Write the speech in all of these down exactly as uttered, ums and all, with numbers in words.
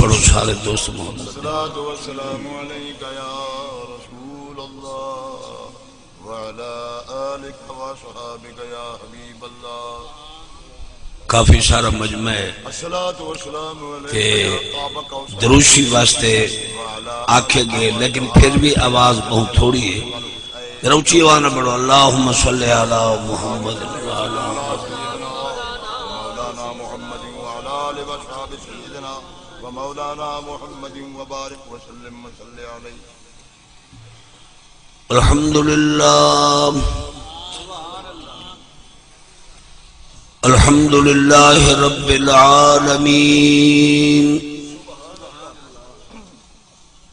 اور سارے دوست محمد۔ الصلاة والسلام عليك يا رسول الله وعلى آلك وأصحابك يا حبيب الله۔ کافی سارا مجمع ہے الصلاة والسلام عليك تے يا قاب قوسين دروشی واسطے وعلى آکھے گئے، لیکن پھر بھی آواز بہت تھوڑی ہے۔ ذرا اچھی آواز نہ پڑھو، اللهم صل على محمد وعلى آل سيدنا ومولانا محمد وعلى آل وأصحاب سيدنا ومولانا محمد وبارك وسلم وصل عليه۔ الحمد لله، الحمد لله رب العالمين،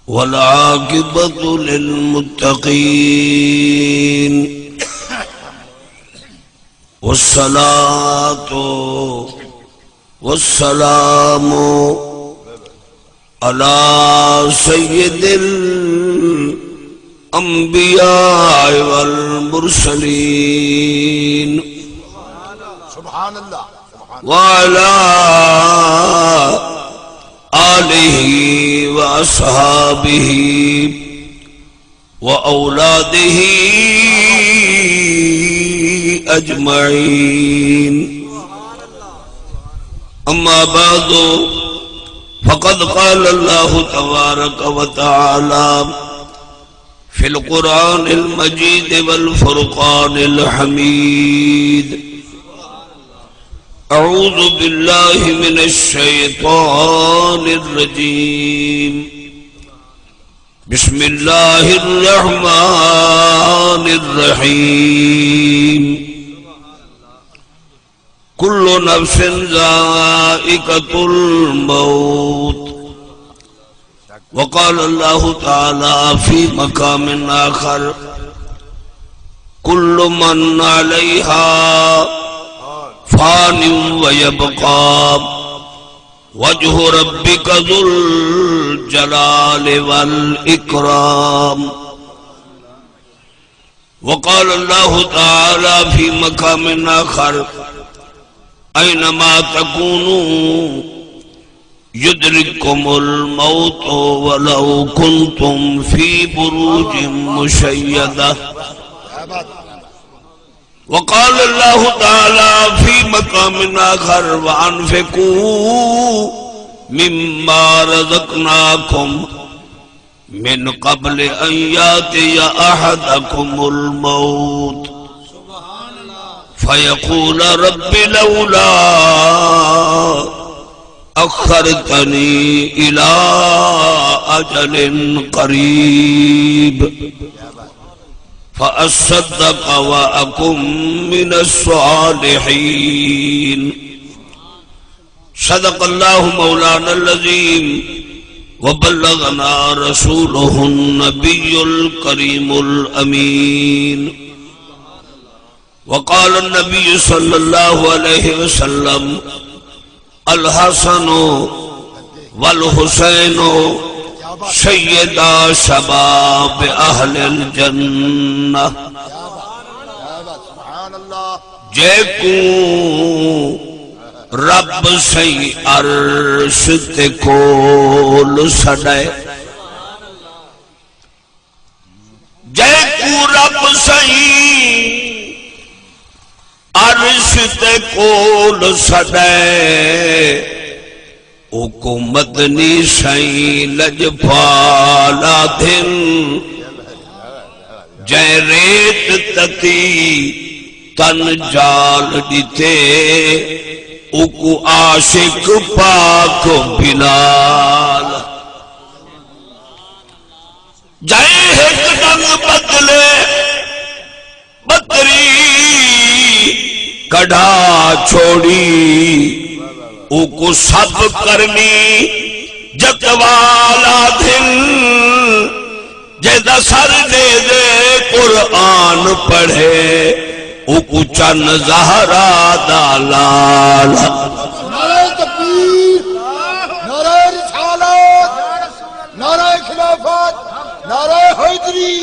والعاقبة للمتقين، والصلاة والسلام على سيد الأنبياء والمرسلين سبحان اللہ۔ وعلى آله وأصحابه وأولاده أجمعين۔ أما بعد، فقد قال الله تبارك وتعالى في القرآن المجيد والفرقان الحميد: أعوذ بالله من الشيطان الرجيم۔ بسم الله الرحمن الرحيم۔ كل نفس ذائقة الموت۔ وقال الله تعالى في مقام آخر: كل من عليها فان ويبقى وجه ربك ذو الجلال والإكرام۔ وقال الله تعالى في مقام آخر: أينما تكونوا يدرككم الموت ولو كنتم في بروج مشيدة۔ وقال الله تعالى في مقام آخر: وأنفقوا مما رزقناكم من قبل أن يأتي أحدكم الموت فيقول رب لولا أخرتني إلى أجل قريب فأصدق وأكن من الصالحين۔ صدق الله مولانا العظيم وبلغنا رسوله النبي الكريم الأمين۔ وقال النبي صلى الله عليه وسلم: الحسن والحسين سيدا شباب أهل الجنة۔ سبحان اللہ۔ جیکوں رب سئیں عرش تے کول سݙائے، جیکوں رب سئیں عرش تے کول سݙائے، اوکوں مدنی سئیں لڄپال آدھن۔ جئیں ریت تتی تن جال ݙتے، اوکوں عاشق پاک بلال۔ جئیں ہک ݙنگ بدلے ٻتری کڈھا چھوڑی، اوکوں سب کرمی جتوال آدھن۔ جیندا سر ݙے ݙے قرآن پڑھے، اوکوں چن زہرا دا لال۔ نعرہ تکبیر، نعرہ رسالت، نعرہ خلافت، نعرہ حیدری۔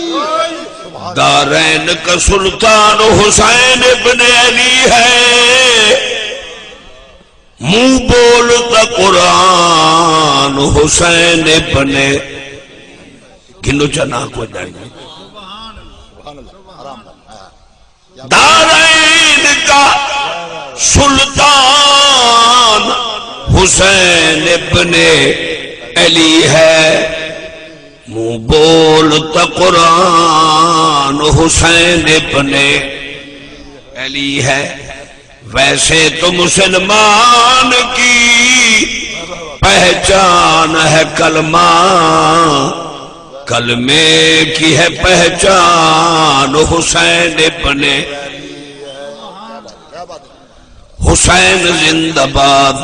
دارین کا سلطان حسین ابن علی ہے، منہ بول تا قرآن حسین ابن، گھنو چا نہ کوئی ݙر نہیں۔ دارین کا سلطان حسین ابن علی ہے، منہ بول تا قرآن حسین ابن علی ہے۔ ویسے تو مسلمان کی پہچان ہے کلمہ، کلمے کی ہے پہچان حسین ابن۔ حسین زندہ باد،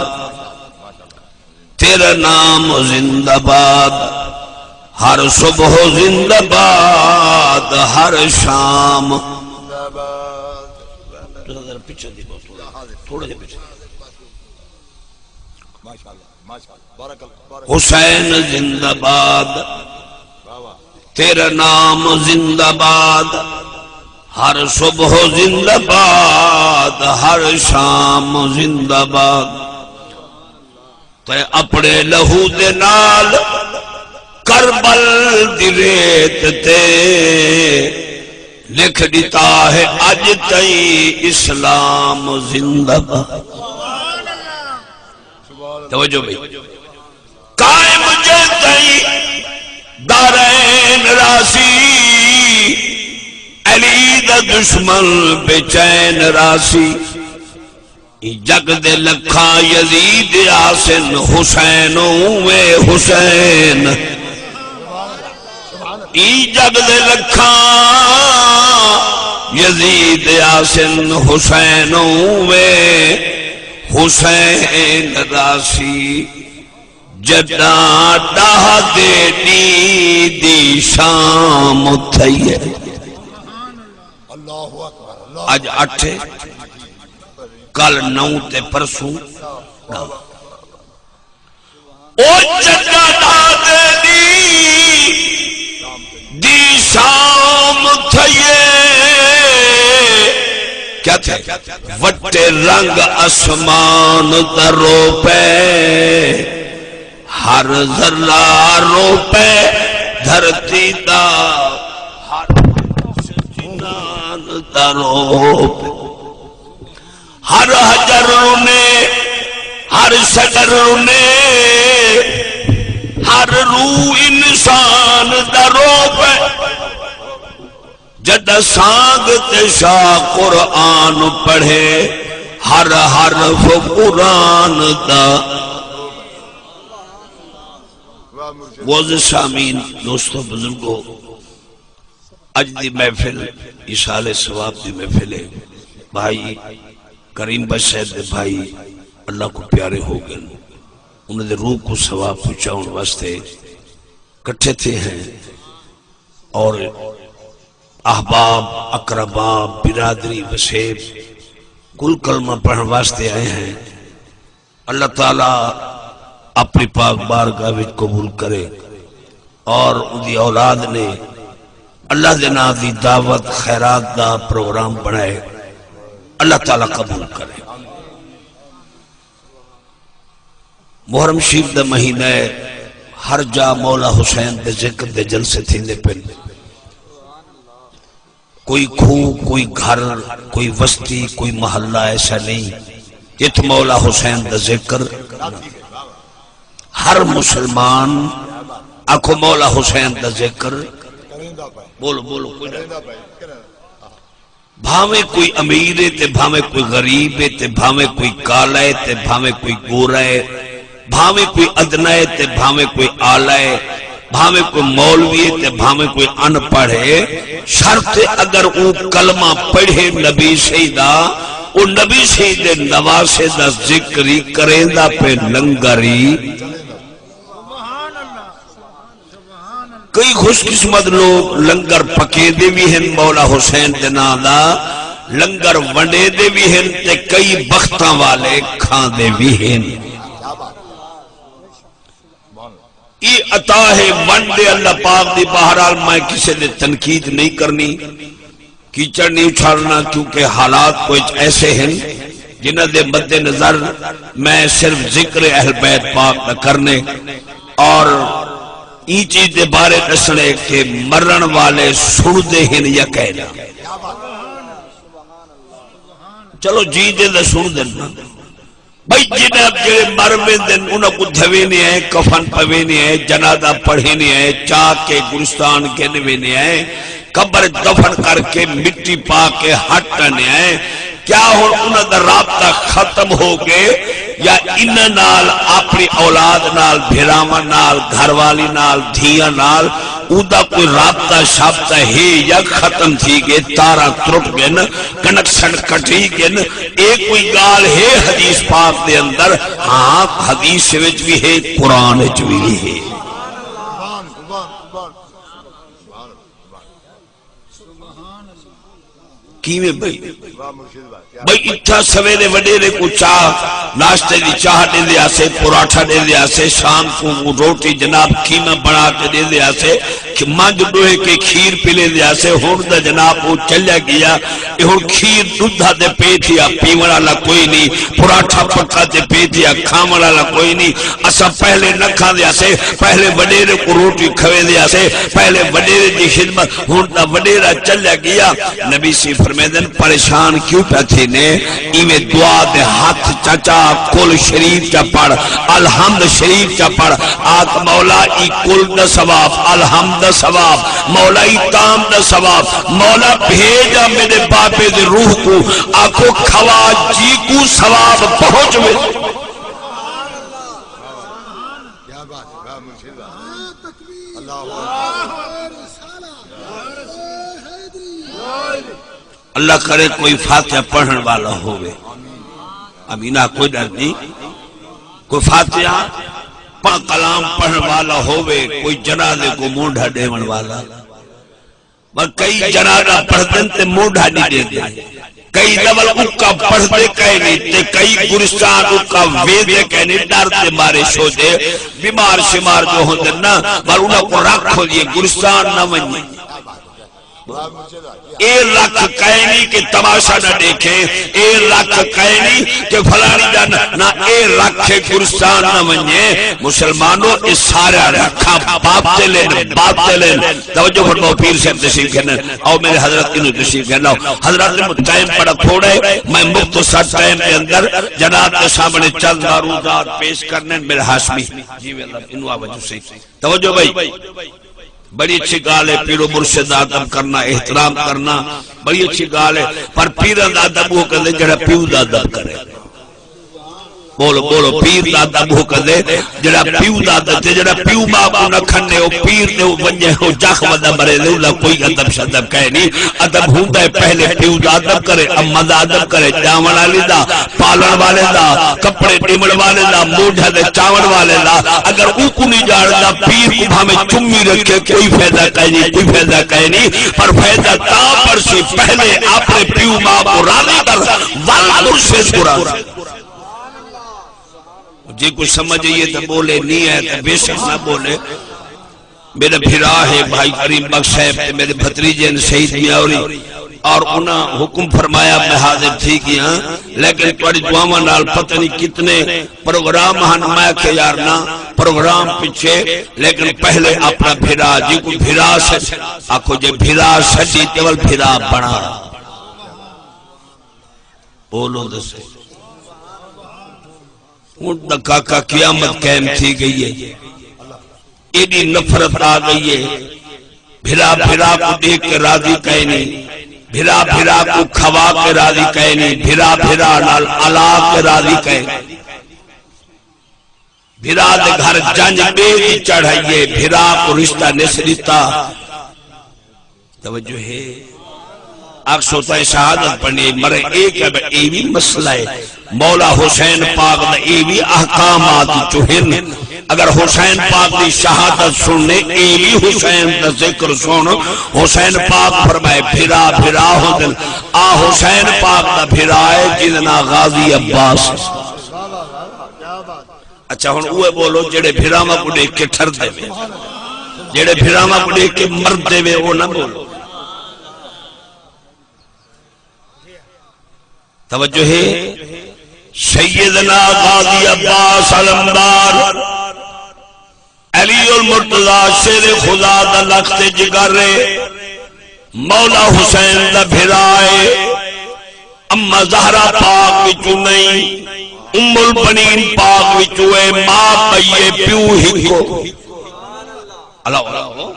تیرا نام زندہ باد، ہر صبح زندہ باد، ہر شام۔ تھوڑا ذرا پیچھے دی بہت، تھوڑا، تھوڑا جہا پیچھے۔ ماشاءاللہ، ماشاءاللہ، بارک اللہ، بارک اللہ۔ حسین زندہ باد، واہ واہ۔ تیرا نام زندہ باد، ہر صبح زندہ باد، ہر شام زندہ باد۔ تے اپݨے لہو دے نال کربل دی ریت تے لکھ ݙتا ہے، اڄ تئیں اسلام زندہ باد۔ توجہ بھئی، قائم جے تئیں دارین راہسی، علی دا دشمن بے چین راہسی۔ ایں جڳ دے لکھاں یزید آسن، حسین اوے حسین۔ ایں جڳ دے لکھاں یزید آسن، حسین اوے حسین راہسی۔ جݙاں ݙاہ دے ݙینہہ دی شام تھئی ہے۔ اللہ اکبر، اللہ۔ اڄ اٹھ ہے، کل نو تے پرسوں ݙاہ۔ او جݙاں ݙاہ دے ݙینہہ دی شام تھئی ہے۔ کیا تھئے؟ وٹے رنگ اسمان دا رو پئے، ہر ذرہ رو پئے دھرتی دا، ہر جنان دا رو پئے۔ ہر حجر رونے، ہر شجر رونے، ہر روح انسان دا رو پئے۔ جݙاں سانگ تے شاہ قرآن پڑھے، ہر حرف قرآن دا۔ معزز سامعین، دوستو، بزرگو، اڄ دی محفل ایصال ثواب دی محفل ہے۔ بھائی کریم بخش صاحب دے بھائی اللہ کوں پیارے ہو ڳئن، انہاں دے روح کوں ثواب پہنچاوݨ واسطے کٹھے تھئے ہیں۔ اور احباب، اقربا، برادری، وسیب کل کلمہ پڑھݨ واسطے آئے ہیں۔ اللہ تعالیٰ اپݨی پاک بارگاہ وچ قبول کرے، اور اوندی اولاد نے اللہ دے ناں دی دعوت خیرات دا پروگرام بݨائے، اللہ تعالیٰ قبول کرے۔ محرم شریف دا مہینہ ہے، ہر جا مولا حسین دے ذکر دے جلسے تھیندے پن۔ کوئی کھوہ، کوئی گھر، کوئی وستی، کوئی محلہ ایسا نہیں جت مولا حسین دا ذکر نہ۔ ہر مسلمان آکھو مولا حسین دا ذکر۔ بولو، بولو، کوئی نہ۔ بھاویں کوئی امیر ہے تے بھاویں کوئی غریب ہے تے بھاویں کوئی کالا ہے تے بھاویں کوئی گورا ہے، بھاویں کوئی ادنیٰ ہے تے بھاویں کوئی اعلیٰ ہے، بھاویں کوئی مولوی ہے تے بھاویں کوئی ان پڑھ ہے، شرط اگر او کلمہ پڑھے نبی سئیں دا، او نبی سئیں دے نواسے دا ذکر ہی کریندا پئے، لنگر ہی۔ کئی خوش قسمت لوگ لنگر پکیندے وی ہن مولا حسین دے ناں دا، لنگر ونڈیندے وی ہن تے کئی بختاں والے کھاندے وی ہن۔ اے عطا ہے ونڈ دے اللہ پاک دی۔ بہرحال میں کسے دے تنقید نہیں کرنی، کیچڑ نہیں اچھالنا، کیونکہ حالات کچھ ایسے ہن جنہاں دے مد نظر میں صرف ذکر اہل بیت پاک دا کرنے۔ اور ایں چیز دے بارے ݙسݨے کہ مرݨ والے سݨدے ہن یا کائے نہ؟ چلو، جیندے تاں سݨدن نا۔ بھئی، جنہاں جیڑھے مر ویندن، انہاں کوں دھویندے ہیں، کفن پویندے ہیں، جنازہ پڑھیندے ہیں، چا کے گلستان گھن ویندے ہیں، قبر دفن کر کے مٹی پا کے ہٹ آندے ہیں۔ کیا ہݨ انہاں دا رابطہ ختم ہو ڳئے، یا انہاں نال، اپݨی اولاد نال، بھراواں نال، گھر والی نال، دھیاں نال، اوندا کوئی رابطہ شابطہ ہے یا ختم تھی ڳئے، تاراں ترٹ ڳن، کنکشن کٹی ڳن؟ اے کوئی ڳالھ ہے حدیث پاک دے اندر؟ ہاں، حدیث وچ وی ہے، قرآن وچ وی ہے۔ کیویں بھئی؟ بھئی، اتھاں سویرے وݙیرے کوں چاہ، ناشتے دی چاہ ݙیندے ہاسے، پراٹھا ݙیندے ہاسے، شام کوں روٹی جناب قیمہ بݨا کے ݙیندے ہاسے، کہ منجھ ݙوہے کے کھیر پی لیندے ہاسے۔ ہݨ تاں جناب او چلیا ڳیا، اے ہݨ کھیر ݙدھا تے پئے تھیا، پیوݨ والا کوئی نی، پراٹھا پکا تے پئے تھیا، کھاوݨ والا کوئی نی۔ اساں پہلے نہ کھاندے ہاسے، پہلے وݙیرے کوں روٹی کھویندے ہاسے، پہلے وݙیرے دی خدمت۔ ہݨ تاں وݙیرا چلیا ڳیا۔ نبی سی فرمیندن، پریشان کیوں پیا تھینے؟ ایویں دعا دے ہتھ چا چا، کل شریف چا پڑھ، الحمد شریف چا پڑھ، آکھ، مولا، ای کل دا ثواب، الحمد دا ثواب، مولا، ای تام دا ثواب، مولا، بھیج آ میݙے بابے دی روح کوں، آکھو، خواجی کوں ثواب پہنچ وے۔ کیا بات ہے، واہ مرشد واہ۔ اللہ اکبر۔ اللہ کرے کوئی فاتحہ پڑھݨ والا ہووے۔ آمین۔ آ، کوئی ݙر نہیں۔ کوئی فاتحہ پا-، کلام پڑھݨ والا ہووے، کوئی جنازے کوں مونڈھا ݙیوݨ والا۔ پر کئی جنازہ پڑھدن تے مونڈھا نہیں ݙیندے۔ کئی ڈبل اکا پڑھدے کائے نہیں، تے کئی گلستان اکا ویندے کائے نہیں، ݙر دے مارے شودے۔ بیمار شمار جو ہوندن نا، پر انہاں کوں رکھ ہوندی ہے، گلستان نہ ونڄے۔ اے رکھ کائے نہیں کہ تماشا نہ ݙیکھے، اے رکھ کائے نہیں کہ فلانی دا نہ، نہ، اے رکھ گلستان نہ ونڄے۔ مسلمانو، اے سارا رکھاں باطل ہن، باطل ہن۔ توجہ فرماؤ، پیر صاحب تشریف گھنن۔ آؤ میرے حضرات، انہوں تشریف گھن آؤ۔ حضرات، ٹائم بڑا تھوڑا ہے، میں مختصر ٹائم دے اندر جناب دے سامنے چند معروضات پیش کرنے۔ میرے ہاشمی جی، انہوں آ وجہ سے توجہ بھائی۔ بڑی اچھی ڳالھ ہے، پیر و مرشد دا ادب کرنا، احترام کرنا، بڑی اچھی ڳالھ ہے۔ پر پیراں دا ادب وہ کردے جڑا پیو دا ادب کرے۔ بولو، بولو، پیر دا ادب وہ کردے جڑا پیو دا ادب، تے جڑا پیو ماں کوں نہ کھنڈے، او پیر تے او ونڄے، او جاہ ودا مرے، تے اوندا کوئی ادب شدب کائے نہیں۔ ادب ہوندا ہے پہلے پیو دا ادب کرے، اماں دا ادب کرے، ڄاوݨ والی دا، پالݨ والے دا، کپڑے ݙیوݨ والے دا، مونڈھا تے چاوݨ والے دا۔ اگر اوکوں نہیں ڄاݨدا، پیر کوں بھاویں چمی رکھے، کوئی فائدہ کائے نہیں، کوئی فائدہ کائے نہیں۔ پر فائدہ تاں پڑسی، پہلے اپݨے پیو ماں کوں راضی کر، ول مرشد کوں راضی۔ جے کوئی سمجھ آئی ہے تاں بولے، نہیں آیا تاں بے شک نہ بولے۔ میرا بھرا ہے بھائی کریم بخش صاحب تے میرے بھتریجے ہیں سعید میاوری، اور انہاں حکم فرمایا، میں حاضر تھی ڳیا، لیکن تہاݙی دعاواں نال پتہ نہیں کتنے پروگرام ہن۔ میں کہ یار نہ، پروگرام پچھے، لیکن پہلے اپݨا بھرا، جی کوئی بھرا سݙ، آکھو جے بھرا سݙی تے ول بھرا بݨا۔ بولو دسو۔ ہݨ تاں کاکا قیامت قائم تھی ڳئی ہے، ایݙی نفرت آ ڳئی ہے۔ بھرا بھرا کوں ݙیکھ کے راضی کائے نہیں، بھرا بھرا کوں کھوا کے راضی کائے نہیں، بھرا بھرا نال الا کے راضی کائے نہیں۔ بھرا دے گھر جنج ٻئے دی چڑھ آئی ہے، بھرا کوں رشتہ نس ݙتا۔ توجہ ہے؟ آکھسو تاں شہادت پڑھنی، مرے اے کہ اے وی مسئلہ ہے۔ مولا حسین پاک دا اے وی احکامات وچوں ہن۔ اگر حسین پاک دی شہادت سننے، اے وی حسین دا ذکر سن۔ حسین پاک فرمائے، بھرا بھرا ہوندن۔ آ حسین پاک دا بھرا ہے جس دا ناں غازی عباس۔ اچھا، ہݨ اوہے بولو جیڑھے بھراواں کوں ݙیکھ کے ٹھردے وے، جیڑھے بھراواں کوں ݙیکھ کے مردے وے، او نہ بولو۔ توجہ ہے؟ سیدنا غازی عباس علمدار مرتضی شیر خدا دا لخت جگر ہے، مولا حسین دا بھرا ہے۔ اماں زہرا پاک وچوں نہیں، ام البنین پاک وچوں ہے، ماء ٻئی ہے، پیو ہکو۔ اللہ اللہ۔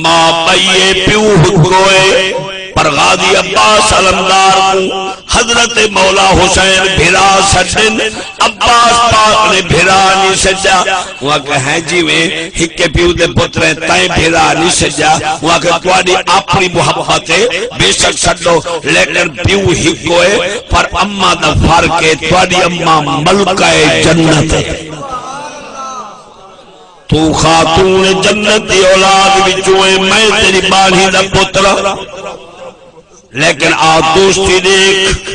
ماء ٻئی ہے، پیو ہکو ہے، پر غازی عباس علمدار کوں حضرت مولا حسین بھرا سݙن، عباس پاک نے بھرا نہیں سݙیا۔ اوں آکھیا، ہیں جیویں ہکے پیو دے پتر ہیں، تئیں بھرا نہیں سݙیا۔ اوں آکھیا، تہاݙی اپݨی محبت ہے، بے شک سݙو، لیکن پیو ہکو ہے، پر اماں دا فرق ہے، تہاݙی اماں ملکہ جنت ہے۔ توں خاتون جنت دی اولاد وچوں ایں، میں تیݙی ٻانہی دا پتر ہاں۔ لیکن آ دوستی ݙیکھ،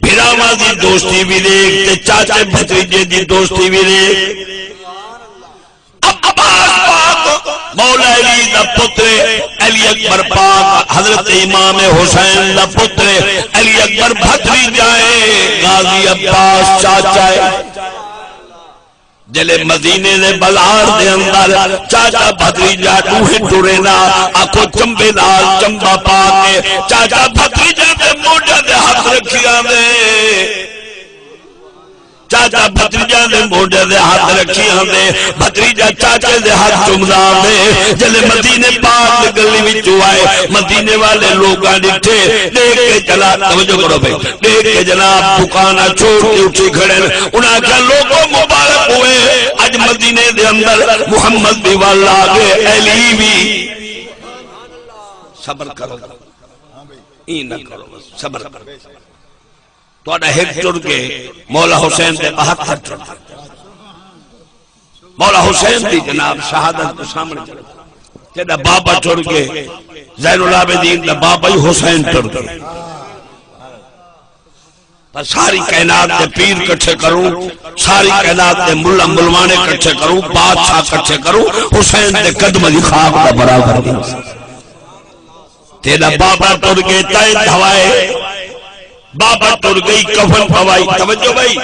بھراواں دی دوستی وی ݙیکھ تے چاچے بھتیجے دی دوستی وی ݙیکھ۔ عباس پاک مولا علی دا پتر ہے، علی اکبر پاک حضرت امام حسین دا پتر ہے، علی اکبر بھتیجا ہے، غازی عباس چاچا ہے۔ جلے مدینے دے بازار دے اندر چاچا بھتیجا ݙوہیں ٹرے نا، آکھو چمبے نال چمبا پا کے چاچا بھتیجے دے موڈے تے ہتھ رکھی آندے۔ چاچا بھتیجے دے موڈے تے ہتھ رکھی آندے، بھتیجا چاچے دے ہتھ چمدا آندے۔ جلے مدینے پاک دی گلی وچوں آئے، مدینے والے لوکاں ݙٹھے، ݙیکھ کے چلا، توجہ کرو بھائی، ݙیکھ کے جناب دکاناں چھوڑ کے اٹھی کھڑے نے۔ انہاں آکھیا، لوکو مبارک ہوئے، اڄ مدینے دے اندر محمد دی ول آ ڳئے، علی وی۔ صبر کرو، ایں نہ کرو، بس صبر کرو۔ تہاݙا ہک ٹر ڳئے، مولا حسین دے ٻہتر ٹر ڳئے۔ مولا حسین دی جناب شہادت کوں سامݨے چلو۔ تیݙا بابا ٹر ڳئے، زین العابدین دا بابا ہی حسین ٹر ڳئے۔ پر ساری کائنات دے پیر کٹھے کروں، ساری کائنات دے ملا ملوانے کٹھے کروں، بادشاہ کٹھے کروں، حسین دے قدم دی خاک دا برابر نہیں۔ تیݙا بابا ٹر ڳئے، تئیں دھوائے، بابا ٹر ڳئی، کفن پوائی۔ توجہ بھائی،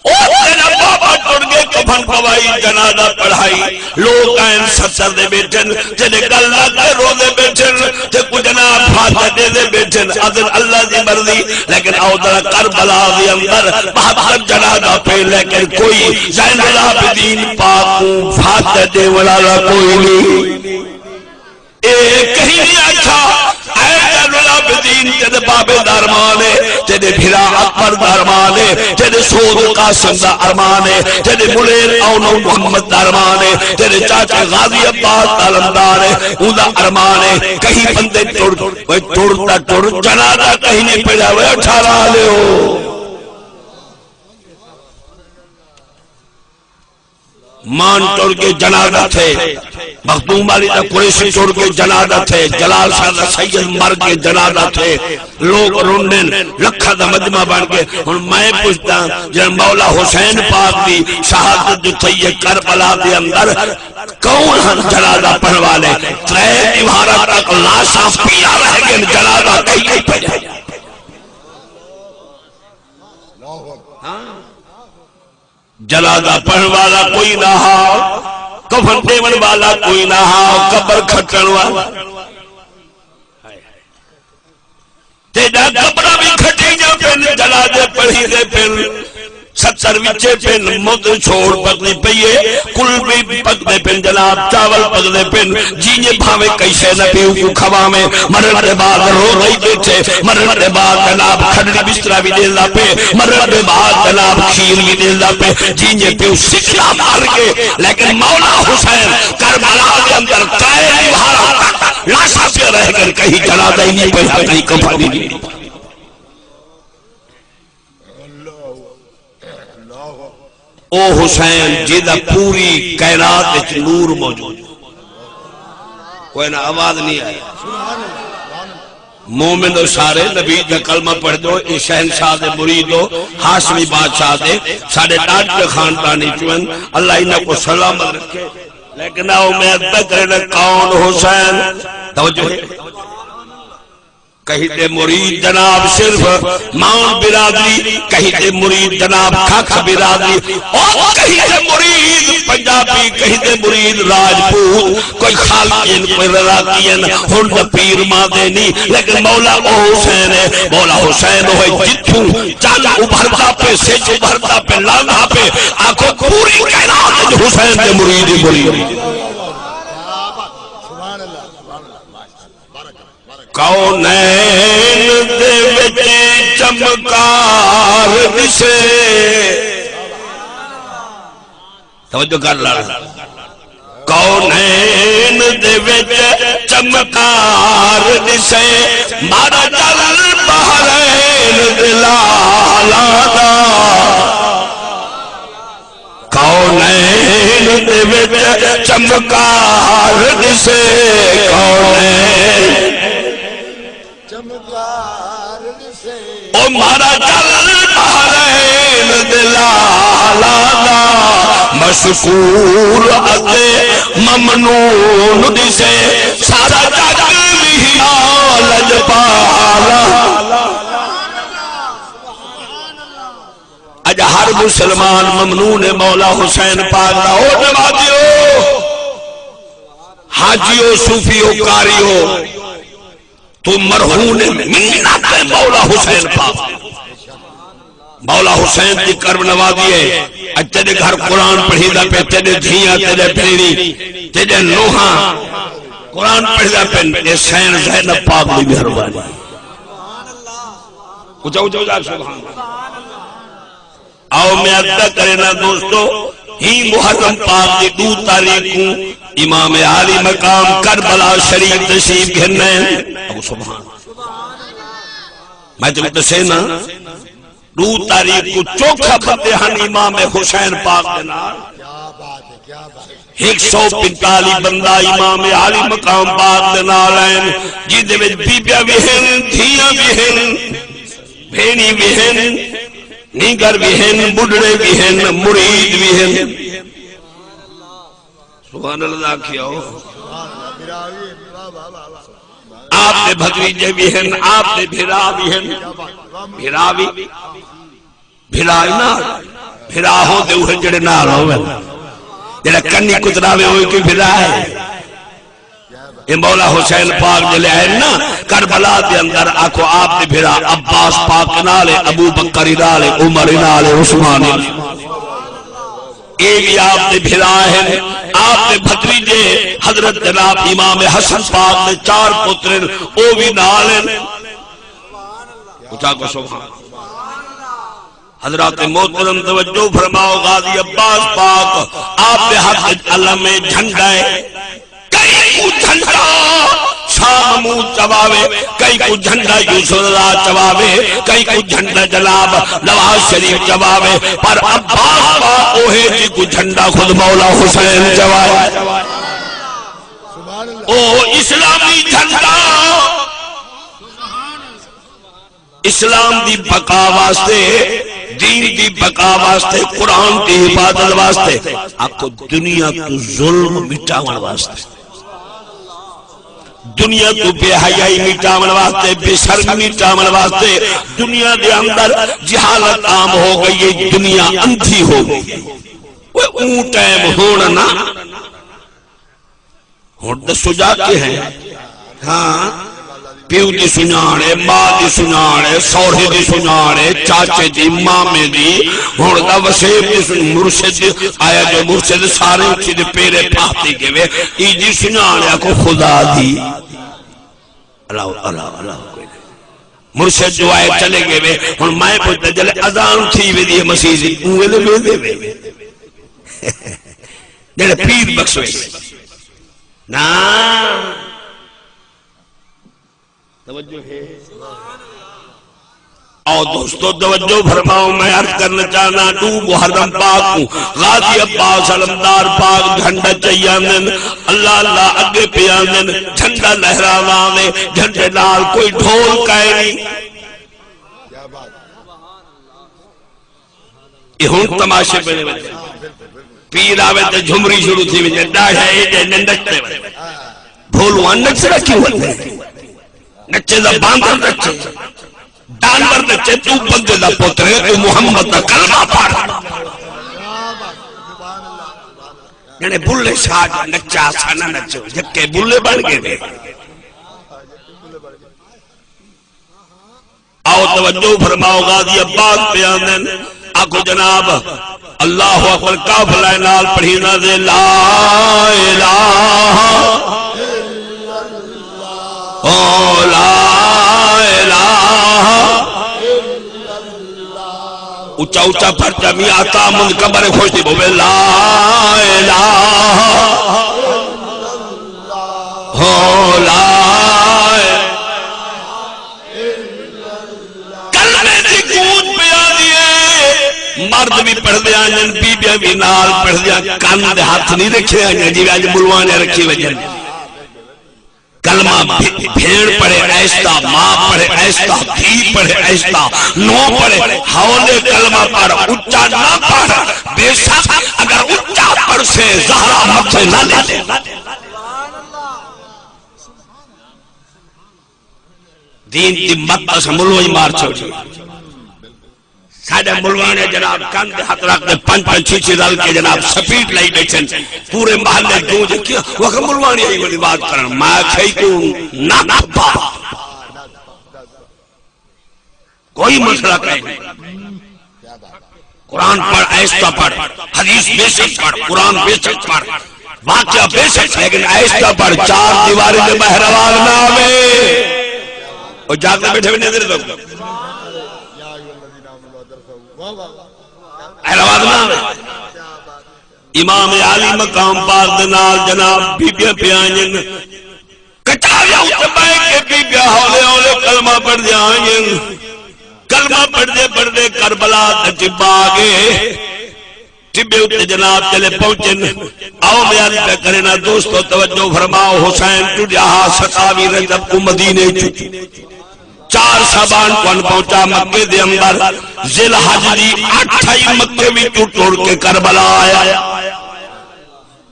او تیݙا بابا ٹر ڳئے، کفن پوائی، جنازہ پڑھائی، لوک آئن ستر دے ٻیٹھن، تیݙے ڳل لڳ کے روندے ٻیٹھن، تے کجھ جناب فاتحہ ݙیندے ٻیٹھن، آہدن اللہ دی مرضی، لیکن او ذرا کربلا دے اندر ٻہتر جنازہ پئے، لیکن کوئی زین العابدین پاک کوں فاتحہ ݙیوݨ والا کوئی نہیں۔ اے کہیں نہیں آکھیا، اے زین العابدین تیݙے بابے دا ارمان ہے، تیݙے بھرا اکبر دا ارمان ہے، تیݙے سود قاسم دا ارمان ہے، تیݙے ملیر اونو محمد دا ارمان ہے، تیݙے چاچے غازی عباس دا علمدار ہے، اوندا ارمان ہے۔ کہیں بندے ٹر، اوئے ٹر تاں ٹر، جنازہ کہیں نہیں پڑھیا، اوئے اٹھا لا لیو۔ مان ٹر ڳئے، جنازہ تھئے، مخدوم علی دا قریشی ٹر ڳئے، جنازہ تھئے، جلال شاہ دا سید مر ڳئے، جنازہ تھئے، لوک روندن، لکھاں دا مجمع بݨ ڳئے۔ ہݨ میں پچھداں، جݙاں مولا حسین پاک دی شہادت جو تھئی ہے کربلا دے اندر، کون ہن جنازہ پڑھݨ والے؟ ترے دیواریں تک لاشاں پیاں رہ ڳئن، جنازہ کہیں نہیں پڑھیا۔ ہاں۔ جنازہ پڑھݨ والا کوئی نہ ہا، کفن ݙیوݨ والا کوئی نہ ہا، قبر کھٹݨ والا۔ تیݙا قبراں وی کھٹیندیاں پن، جنازے پڑھیندے پن، ستر وچے پن، مد چھوڑ پکدی پئی ہے، کل وی پکدے پن جناب، چاول پکدے پن، جیئیں بھاویں کہیں شے نہ پیو کوں کھواویں، مرݨ دے بعد روزہ ہی ٻیٹھے، مرݨ دے بعد جناب کھݙڑی بسترا وی ݙیندا پئے، مرݨ دے بعد جناب کھیر وی ݙیندا پئے، جیئیں پیو سکھلا مر ڳئے، لیکن مولا حسین کربلا دے اندر ترے دیواریں تک لاشاں پیاں رہ ڳئن، کہیں جنازہ ہی نہیں پڑھیا، کہیں کفن ہی نہیں۔ او حسین جیندا پوری کائنات وچ نور موجود۔ کوئی نہ، آواز نہیں آئی۔ مومن او سارے نبی دا کلمہ پڑھ ݙیو، اے شہنشاہ دے مرید ہو، ہاشمی بادشاہ دے، ساݙے ݙاݙے خاندانی چوں ہن، اللہ انہاں کوں سلامت رکھے۔ لیکن آؤ میں ادھا کرے نہ کون حسین؟ توجہ ہے؟ کہیں دے مرید جناب صرف ماؤن برادری، کہیں دے مرید جناب کھکھ برادری، اور کہیں دے مرید راجپوت، کوئی خالقین، کوئی رزاقین، ہݨ دا پیر ماندے نی، لیکن مولا او حسین ہے۔ مولا حسین ہوئے جتھوں چن ابھردا پے، سچ ابھردا پے، لاندا پے، آکھو پوری کائنات وچ حسین دے مرید ہی مرید۔ کونین دے وچ چمکار ݙسے۔ توجہ کر لڑ۔ کونین دے وچ چمکار ݙسے، مر جل بحرین دے لالاں دا۔ کونین دے وچ چمکار ݙسے، کونین۔ او مر جل بحرین دے لالاں دا، مشکور اتے ممنون ݙسے، سارا جڳ وی لڄپالا۔ اڄ ہر مسلمان ممنون ہے مولا حسین پاک دا۔ او نمازیو، حاجیو، صوفیو، قاریو، توں مرہون منت ہے مولا حسین پاک۔ مولا حسین دی کرم نوازی ہے۔ اڄ تیݙے گھر قرآن پڑھیندا پئے، تیݙے دھیاں، تیݙے بھیݨیں، تیݙے نوہاں قرآن پڑھدا پئے، اے سین زینب پاک دی مہربانی۔ اچا اچا اچا سبحان اللہ۔ آؤ میں عرض کرینا دوستو، ہی محرم پاک دی ݙو تاریخ کوں امام عالی مقام کربلا شریف تشریف گھن آئے۔ او سبحان اللہ۔ میں تیکوں ݙسے نا، ݙو تاریخ کوں چوکھا بندے ہن امام حسین پاک دے نال۔ ہک سو پنتالی بندہ امام عالی مقام پاک دے نال آئن، جیندے وچ بیبیاں وی ہن، دھیاں وی ہن، بھیݨیں وی ہن، نینگر وی ہن، ٻڈھڑے وی ہن، مرید وی ہن۔ سبحان اللہ آکھیا ہو۔ آپ دے بھتیجے وی ہن، آپ دے بھرا وی ہن۔ بھرا وی، بھرا ہی نال، بھرا ہوندے اوہے جڑے نال ہوون۔ جڑا کنی کتراوے، اوہی کوئی بھرا ہے؟ اے مولا حسین پاک جلے آئے نا کربلا دے اندر، آکھو آپ دے بھرا عباس پاک نال ہے، ابو بکر نال ہے، عمر نال ہے، عثمان نال ہے۔ اے وی آپ دے بھرا ہن۔ آپ دے بھتریجے حضرت جناب امام حسن پاک دے چار پتر ہن، او وی نال ہن۔ اچا آکھو سبحان اللہ۔ حضرات محترم توجہ فرماؤ، غازی عباس پاک آپ دے ہتھ وچ علم ہے، جھنڈا ہے۔ کئی کوں جھنڈا شاہ محمود چواوے، کئی کوں جھنڈا یوسف رضا چواوے، کئی کوں جھنڈا جناب نواز شریف چواوے، پر عباس پاک اوہے جی کوں جھنڈا خود مولا حسین چوائے۔ او اسلامی جھنڈا اسلام دی بقا واسطے، دین دی بقا واسطے، قرآن دی حفاظت واسطے، آکھو دنیا توں ظلم مٹاوݨ واسطے، دنیا توں بے حیائی مٹاوݨ واسطے، بے شرمی مٹاوݨ واسطے۔ دنیا دے اندر جہالت عام ہو گئی ہے، دنیا اندھی ہو گئی۔ اوئے اوں ٹائم ہوݨ نہ ہݨ دسو جا کے ہیں؟ ہاں، پیو دی سنڄاݨ ہے، ماں دی سنڄاݨ ہے، سوہرے دی سنڄاݨ ہے، چاچے دی، مامے دی، ہݨ دا وسیب دی سنڄاݨ، مرشد دی۔ آیا جو مرشد سارے اچھی دے پیرے پاہتی کے وے، ای جی سنڄاݨ ہے، آکھو خدا دی۔ اللہ، اللہ، اللہ، کوئی نہیں۔ مرشد جو آئے چلے گئے وے، ہݨ میں پوچھدا، جلے اذان تھی ویندی ہے مسیت دی، اوں ویلے ویندے وے؟ جڑے پیر بخش ویسے۔ نہ۔ توجہ ہے؟ او دوستو، توجہ فرماؤ، میں عرض کرنا چاہنا، ݙو محرم پاک کوں غازی عباس علمدار پاک جھنڈا چئی آندن، اللہ اللہ اڳے پئے آندن، جھنڈا لہراواں وے، جھنڈے نال کوئی ڈھول کائے نہیں۔ اے ہݨ تماشے بݨے ونڄن۔ پیر آوے تے جھمری شروع تھی ونڄے، ݙاڑھے ایݙے نچدے ونڄن۔ بھولواں نچدا کیوں ودے؟ نچے دا باندر نچے، جانور نچے، توں بندے دا پتر ہے، توں محمد دا کلمہ پڑھ۔ جنے بلے شاہ جو نچا، اساں نہ نچو، یکے بلے بن گئے نے۔ آؤ توجہ فرماؤ، غازی عباس پہ آندن، آکھو جناب، اللہ اکبر، قافلہ نال پڑھینا دے، لا الہ، او لا الہ۔ اچا اچا پڑھ، جا میاں عطا مند قبر خوش دی بوے، لا الہ، او لا الہ۔ کلمے دی گونج پیا دیے، مرد بھی پڑھدے آئیں، بیبیاں بھی نال پڑھدیاں، کن دے ہتھ نہیں رکھے آئیں، جی اج ملوانے رکھی وجن۔ کلمہ بھ-، بھیݨ پڑھے آہستہ، ماء پڑھے آہستہ، دھی پڑھے آہستہ، نو پڑھے، ہولے کلمہ پڑھ، اچا نہ پڑھ۔ بے شک اگر اچا پڑھسے، زہرا متھے نہ لے۔ دین دی مت اساں ملوئی مار چھوڑی۔ ساݙے ملواݨے جناب کن دے ہتھ رکھ تے پنج پنج چھی چھی رل کے جناب سپیڈ لائی ٻیٹھن۔ پورے محلے گونج، کیا وخ ملواݨی آئی ولی بات کرݨ؟ میں آکھیا کوں نہ کھپا۔ کوئی مسئلہ کائنی۔ قرآن پڑھ، آہستہ پڑھ، حدیث بے شک پڑھ، قرآن بے شک پڑھ، واقعہ بے شک، لیکن آہستہ پڑھ، چار دیواری دے ٻاہر آواز نہ آوے۔ او جاگتے ٻیٹھے وے نظر تو۔ اے رواز نہ آوے۔ امام عالی مقام پاک دے نال جناب بیبیاں پیا آئین۔ کٹاریاں اتے ٻہہ کے بیبیاں ہولے ہولے کلمہ پڑھدیاں آئین۔ کلمہ پڑھدے پڑھدے کربلا تے ٹبا آ ڳئے۔ ٹبے اتے جناب چلے پہنچن۔ آؤ میں عرض پیا کرے نا دوستو، توجہ فرماؤ، حسین ٹریا ہا ستاوی رجب کوں مدینے چ۔ چار شعبان کوں پہنچا مکے دے اندر، ذی الحج دی اٹھ آئی مکے وچوں ٹر کے کربلا آیا۔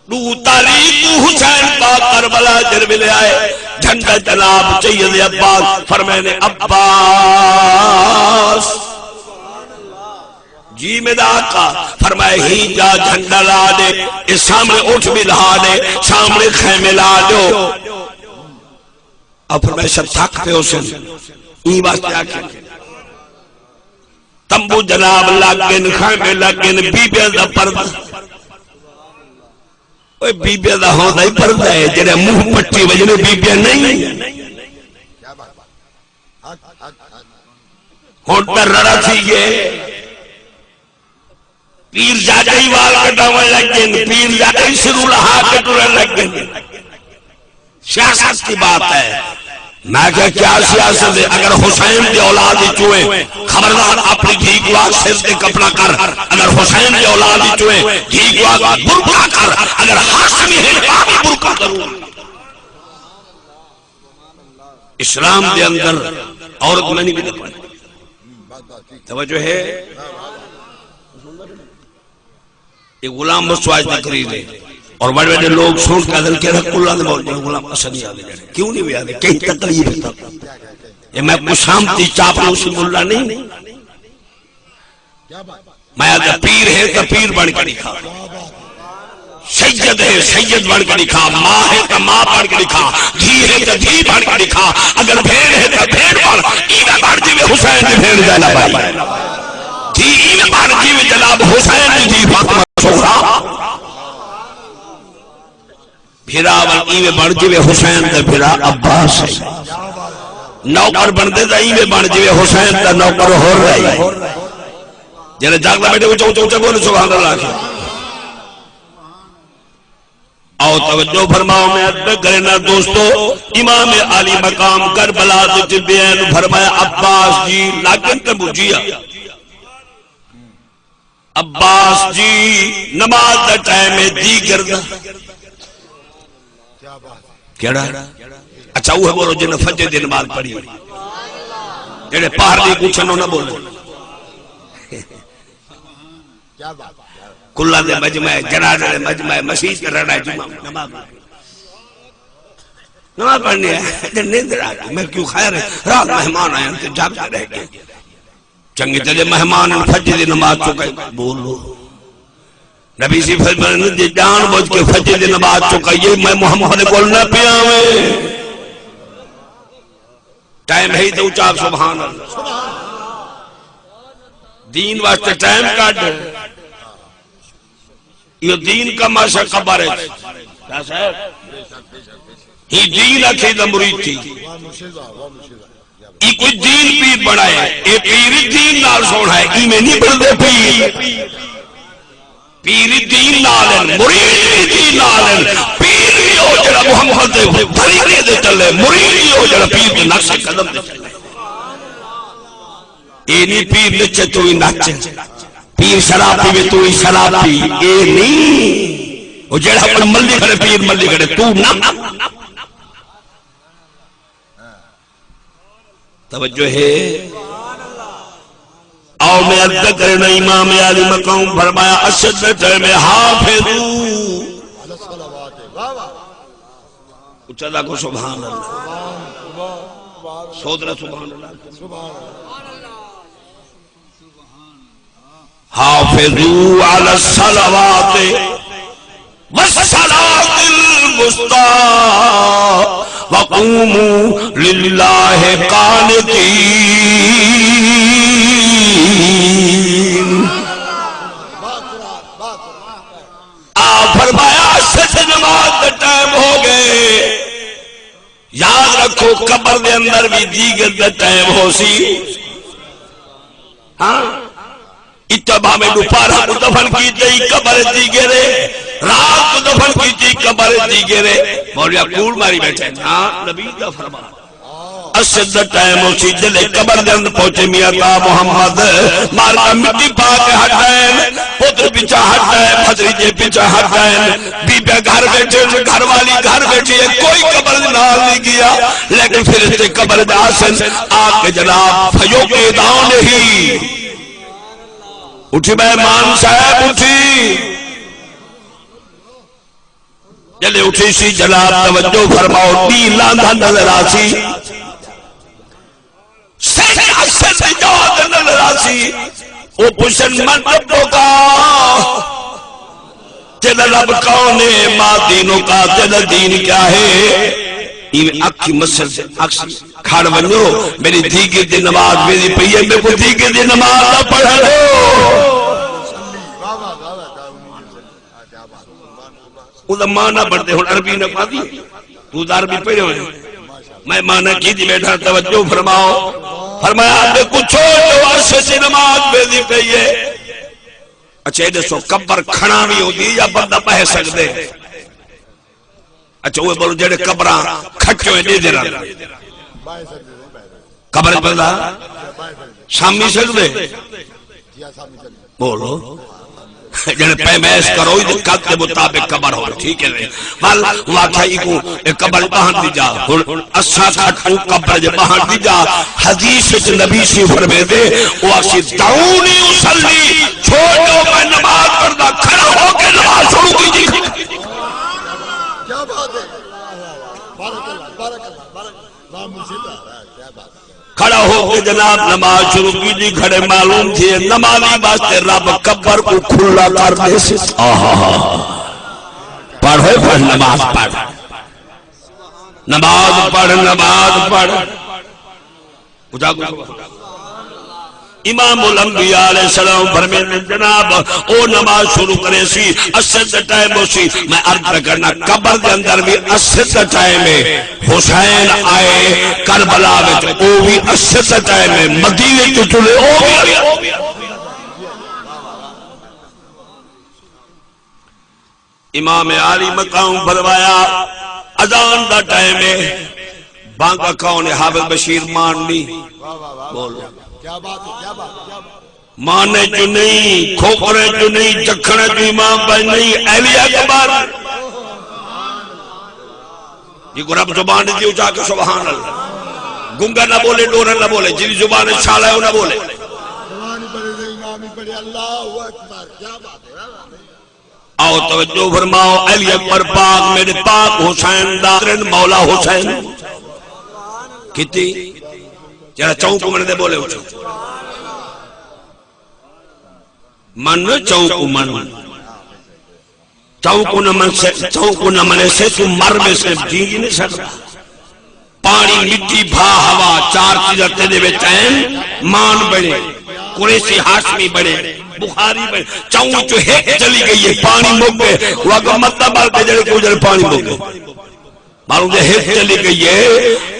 ݙو تاریخ کوں حسین پاک کربلا جر ویلے آئے، جھنڈا جناب چاہیے دے عباس، فرمائے نے عباس، جی میݙا آقا، فرمائے ہی جا جھنڈا لا ݙے، اے سامݨے اٹھ بھی لا ݙے، سامݨے خیمے لا ݙیو۔ آپ فرمائے شب تھک پہ ہو سن، ایں واسطے آکھے۔ تمبو جناب لگ گئے، خیمے لگ گئے، بیبیاں دا پردہ۔ اوئے بیبیاں دا ہوندا ہی پردہ ہے، جڑے منہ پٹی وجنے بیبیاں نہیں۔ ہن تاں رڑا تھی گئے۔ پیر زادہ ہی وال کٹاوݨ لگ گئے، پیر زادہ ہی سروں لہا کے ٹرن لگ گئے۔ سیاست کی بات ہے۔ میں کہا، کیا سیاست ہے؟ اگر حسین دی اولاد وچوں ہے، خبردار اپݨی دھی کوں آکھ سر تے کپڑا کر۔ اگر حسین دی اولاد وچوں ہے، دھی کوں آکھ برقع کر۔ اگر ہاشمی ہے، تاں وی برقع ضرور۔ اسلام دے اندر عورت میں نہیں بھی۔ توجہ ہے؟ یہ غلام بخش واج دی تقریر ہے۔ اور وڈے وڈے لوگ سن کے آدھن کہ کلا دے موجود غلام اسد نہیں آدھے جڑے۔ کیوں نہیں بھی آدھے؟ کہیں تکلیف ہے تب۔ یہ میں کچھ شام دی چاپلوسی ملا نہیں۔ میں آدھا پیر ہے تو پیر بن کے دکھا۔ سید ہے، سید بن کے دکھا، ماں ہے تو ماں بن کے دکھا، دھی ہے تو دھی بن کے دکھا، اگر بھیݨ ہے تو بھیݨ بن، ایویں بن جیویں حسین دی بھیݨ زینب آئی۔ دھی ایویں بن جیویں جناب حسین دی دھی فاطمہ صغریٰ۔ بھرا ول ایویں بن جیویں حسین دے بھرا عباس ہے۔ نوکر بندے دا ایویں بن جیویں حسین دا نوکر حر ہے۔ جڑے جاگدا بیٹھے اچا اچا اچا بول سبحان اللہ آکھے۔ آؤ توجہ فرماؤ، میں عرض پہ کرے نا دوستو، امام عالی مقام کربلا دے ٹبے نو فرمایا، عباس جی، لاگن تے بجیا۔ عباس جی، نماز دا ٹائم ہے، جی کردا۔ کیڑا؟ اچھا، وہ بولو جن فجر دی نماز پڑھی۔ جڑے پہر دی کچھ نو نہ بولو۔ کلا دے مجمع، جنازے دے مجمع، مسیت تے رڑا جمعہ نماز۔ نماز پڑھنے آئے، تے نیندر آ گئی۔ میں کیوں خیر ہے، رات مہمان آئے تے جاگ تے رہ گئے۔ چنگی تے جے مہمان ہن، فجر دی نماز چکے، بولو۔ نبی سی فرماندے، جے جان بوجھ کے فجر دی نماز چکائیے، میں محمد کول نہ پیا آویں۔ ٹائم ہے تو اچا سبحان اللہ۔ دین واسطے ٹائم کڈ۔ یہ دین کا ماشا قبر ہے۔ کیا صاحب؟ ہی دین اکھے دا مرید تھی۔ ای کوئی دین پیر بݨائے، اے پیر دین نال سوہݨا ہے، ایویں نہیں بݨدے پیر۔ پیر دین نال ہن، مرید وی دین نال ہن۔ پیر وی او جڑا محمد دے طریقے تے چلے، مرید وی او جڑا پیر دے نقش قدم تے چلے۔ اے نہیں پیر نچے توں وی نچ، پیر شراب پیوے توں وی شراب پی، اے نہیں۔ او جڑا اپݨا ملی کھڑے، پیر ملی کھڑے، توں نہ۔ توجہ ہے؟ او میں عرض کرنا، امام عالی مقام فرمایا، عصر دے ٹائم حافظو۔ اچا دا کو سبحان اللہ۔ سودرا سبحان اللہ۔ حافظوا علی الصلوات والصلاة الوسطی وقوموا للہ قانتین۔ آپ فرمایا، عصر نماز دا ٹائم ہو گئے۔ یاد رکھو، قبر دے اندر بھی دیگر دا ٹائم ہو سی۔ ہاں، اتھاں بھاویں ݙوپہر کوں دفن کیتے ہی قبر دی گرے، رات کوں دفن کیتی قبر دی گرے۔ مولوی کوڑ ماری بیٹھے، نہ نبی دا فرمان۔ عصر دا ٹائم ہو سی، جلے قبر دے اندر پہنچے، میاں عطا محمد مار کا مٹی پا کے ہٹائن، پتر پیچھا ہٹائن، بھتریجے پیچھا ہٹائن، بی بی گھر بیٹھے، گھر والی گھر بیٹھی ہے، کوئی قبر دے نال نہیں گیا۔ لیکن فرشتے قبر دے آسن آ کے جناب فیوقے داؤں نہیں۔ اٹھی مہمان صاحب، اٹھی۔ جلے اٹھی سی جناب، توجہ فرماؤ، ݙینہہ لاندا نظر آسی۔ سر اسے سجاد نظر آسی۔ او پوچھن، من ربک؟ تیرا رب کون ہے؟ ما دینک؟ تیرا دین کیا ہے؟ ایویں اکھی مسجد اکھ کھڑ ونڄو، میری دھیگے دی نماز ویندی پئی ہے، میکوں دھیگے دی نماز دا پڑھݨ ݙیو۔ اوندا ماں نہ بݨدے، ہݨ عربی نہ پڑھدی، توں تاں عربی پڑھے ہوئے۔ میں ماں نہ کیتی بیٹھا، توجہ فرماؤ۔ فرمایا، میکوں چھوڑ ݙیو، عصر دی نماز ویندی پئی ہے۔ اچھا، اے ݙسو، قبر کھڑا وی ہوندی یا بندہ ٻہہ سڳدے؟ اچھا، اوہ بولو، جڑے قبراں کھٹے ہوئے ݙیہدے رہندے۔ قبر بندہ سامی سڳدے؟ بولو۔ جڑے پیمائش کرو، ایں قد دے مطابق قبر ہو، ٹھیک ہے۔ ول واقعی کو اے قبر ٻہݨ دی جا۔ ہݨ اساں کھٹوں قبر دے ٻہݨ دی جا۔ حدیث وچ نبی سی فرمیندے، او آسی، دعونی اصلی، چھوڑ ݙیو، میں نماز پڑھدا، کھڑا ہو کے نماز شروع کیتی۔ کیا بات ہے، بارک اللہ، بارک اللہ، بارک اللہ، واہ مرشد، کیا بات ہے۔ کھڑا ہو کے جناب نماز شروع کیتی، کھڑے معلوم تھئے نمازی واسطے رب قبر کوں کھلا کر ݙیسی۔ آہا۔ پڑھ اوئے پڑھ، نماز پڑھ، نماز پڑھ، نماز پڑھ۔ اچا کو امام الانبیاء علیہ السلام فرمیندے، جناب، او نماز شروع کریسی، عصر دا ٹائم ہوسی۔ میں عرض پیا کرنا، قبر دے اندر وی عصر دا ٹائم ہے۔ حسین آئے کربلا وچ، او وی عصر دا ٹائم ہے۔ مدینے چ تلے، او وی امام عالی مقام فرمایا، اذان دا ٹائم ہے، بانگا کون ہے؟ حافظ بشیر مان نہیں۔ بولو۔ کیا بات ہے، کیا بات ہے، کیا بات ہے۔ مان چ نہیں، کھوپڑے چ نہیں، چکھڑے چ امام بھائی نہیں، علی اکبر۔ جی کو رب زبان دی اچا کے سبحان اللہ۔ گنگا نہ بولے، ڈورا نہ بولے، جی زبان شالا ہے، وہ نہ بولے۔ زبان پڑھے، امام ہی پڑھے، اللہ اکبر، کیا بات ہے۔ آؤ توجہ فرماؤ، علی اکبر پاک، میرے پاک حسین دا ترن مولا حسین۔ کتی؟ جڑا چونک من دے بولے اچھو۔ من چونک من۔ چؤں کوں نہ منسے، چؤں کوں نہ منیسے، توں مر ویسے، جی نہیں سکدا۔ پاݨی، مٹی، بھا، ہوا، چار چیزاں تیݙے وچ ہن، مان بݨے، قریشی ہاشمی بݨے، بخاری بݨے، چؤں چوں ہک چلی ڳئی ہے، پاݨی مک ڳئے۔ او آکھے مت بل کے جڑے کو جڑے پاݨی مک ڳئے۔ ماݨو دے ہک چلی ڳئی ہے،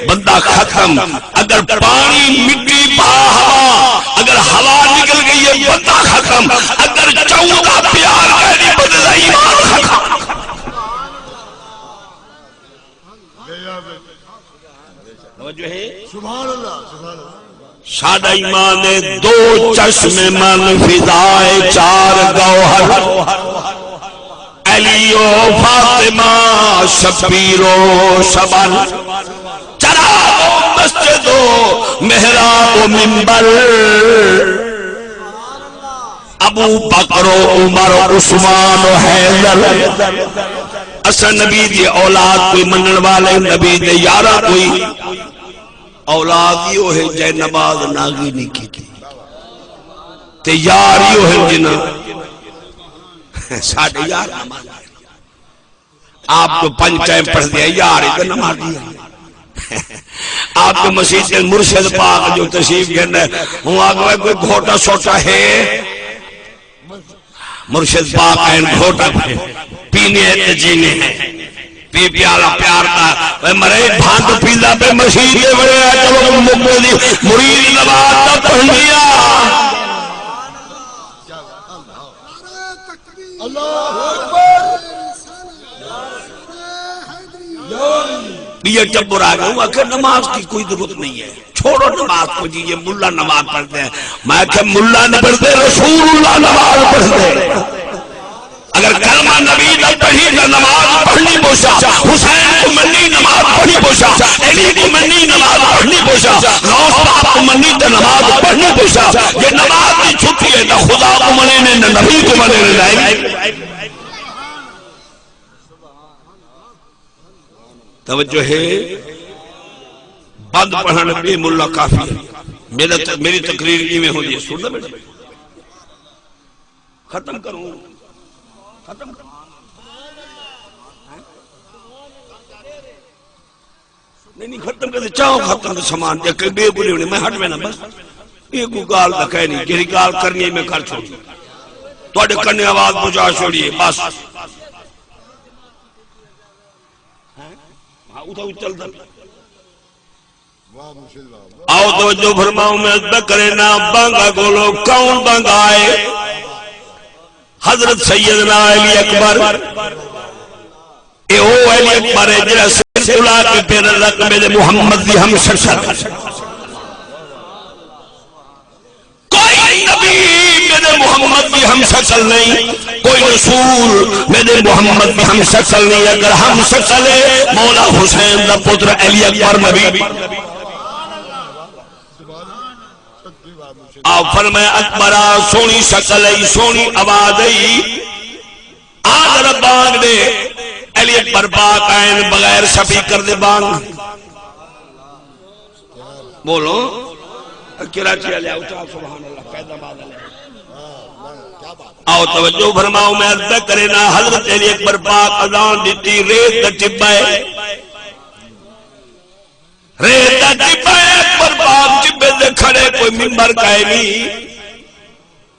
بندہ ختم۔ اگر پاݨی، مٹی، بھا، ہوا، اگر ہوا نکل ڳئی ہے، بندہ ختم۔ اگر چؤں دا پیار کائنی، بندے دا ایمان ختم۔ توجہ ہے؟ سبحان اللہ، سبحان اللہ۔ ساݙا ایمان ہے، دو چشم من فضائے چار گوہر، علی و فاطمہ شبیر و شبن، چراغ و مسجد و محراب و منبر، ابو بکر و عمر و عثمان و حیدر۔ اساں نبی دی اولاد کوئی منݨ والے، نبی دے یاراں کوئی اولاد ہی وہ ہے جے نماز ناغی نہیں کیتی، تے یار ہی وہ ہے جنہاں ساڈے یار نماز، آپ تو پنج ٹائم پڑھ دیا، یار ہی تو نمازی ہے۔ آپ تو مسیت مرشد پاک جو تشریف گھن ہے، ہوں آگے کوئی گھوٹا سوٹا ہے؟ مرشد پاک آئن گھوٹا پھر پینے ہیں تے جینے ہیں۔ پی پیالہ پیار دا، اے مرے بھنگ پیندا پے مسیت دے وڑے آ، چلو مکے دی مرید نماز دا پڑھنی آ۔ اللہ اکبر۔ ٻئے ٹٻر آ ڳئے، ہوں آکھے نماز کی کوئی ضرورت نہیں ہے۔ چھوڑو نماز کو جی، یہ ملا نماز پڑھتے ہیں۔ میں کہ ملا نہیں پڑھتے، رسول اللہ نماز پڑھتے ہیں۔ اگر کلمہ نبی دا پڑھی تو نماز پڑھنی پوسا، حسین کو منی نماز پڑھنی پوسا، علی کو منی نماز پڑھنی پوسا، غوث پاک کو منی تو نماز پڑھنی پوسا۔ یہ نماز دی چھٹی ہے، نہ خدا کو منے نے، نہ نبی کو منے نے۔ توجہ ہے؟ بند پڑھن بے ملا کافی ہے۔ میرا ت-، میری تقریر ایویں ہوندی ہے، سندا بیٹھے؟ ختم کروں، ختم کروں۔ نہیں، نہیں، ختم کر دے، چاہو ختم دے سامان دے کے بے بولے ہونے، میں ہٹ وینا بس۔ یہ کوئی گال دا کہہ نہیں، جیڑھی گال کرنی ہے میں کر چھوڑی۔ تواڈے کنے آواز پہنچا چھوڑیے بس۔ ہاں، اتھاں چلدا پیا۔ واہ مرشد واہ۔ آؤ توجہ فرماؤ، میں عرض کرے نا بانگا کولو کون بانگا آئے؟ حضرت سیدنا علی اکبر۔ اے او علی اکبر ہے جڑا سر الا کے پھر رکھ میرے محمد دی ہم شکل۔ کوئی نبی میرے محمد دی ہم شکل نہیں، کوئی رسول میرے محمد دی ہم شکل نہیں۔ اگر ہم شکل ہے، مولا حسین دا پتر علی اکبر نبی۔ آپ فرمایا، اکبر آ، سوہنی شکل ہے، سوہنی آواز ہے، آ ذرا بانگ دے۔ علی اکبر پاک آئے بغیر سپیکر دے بانگ۔ بولو، کراچی والے اچا سبحان اللہ، فیض آباد والے۔ آؤ توجہ فرماؤ، میں عرض کرے نا، حضرت علی اکبر پاک اذان دیتی، ریت دا ٹبا ہے، ریت دا ٹبا ہے، اکبر پاک ٹبے دے کھڑے، کوئی ممبر کائے نہیں۔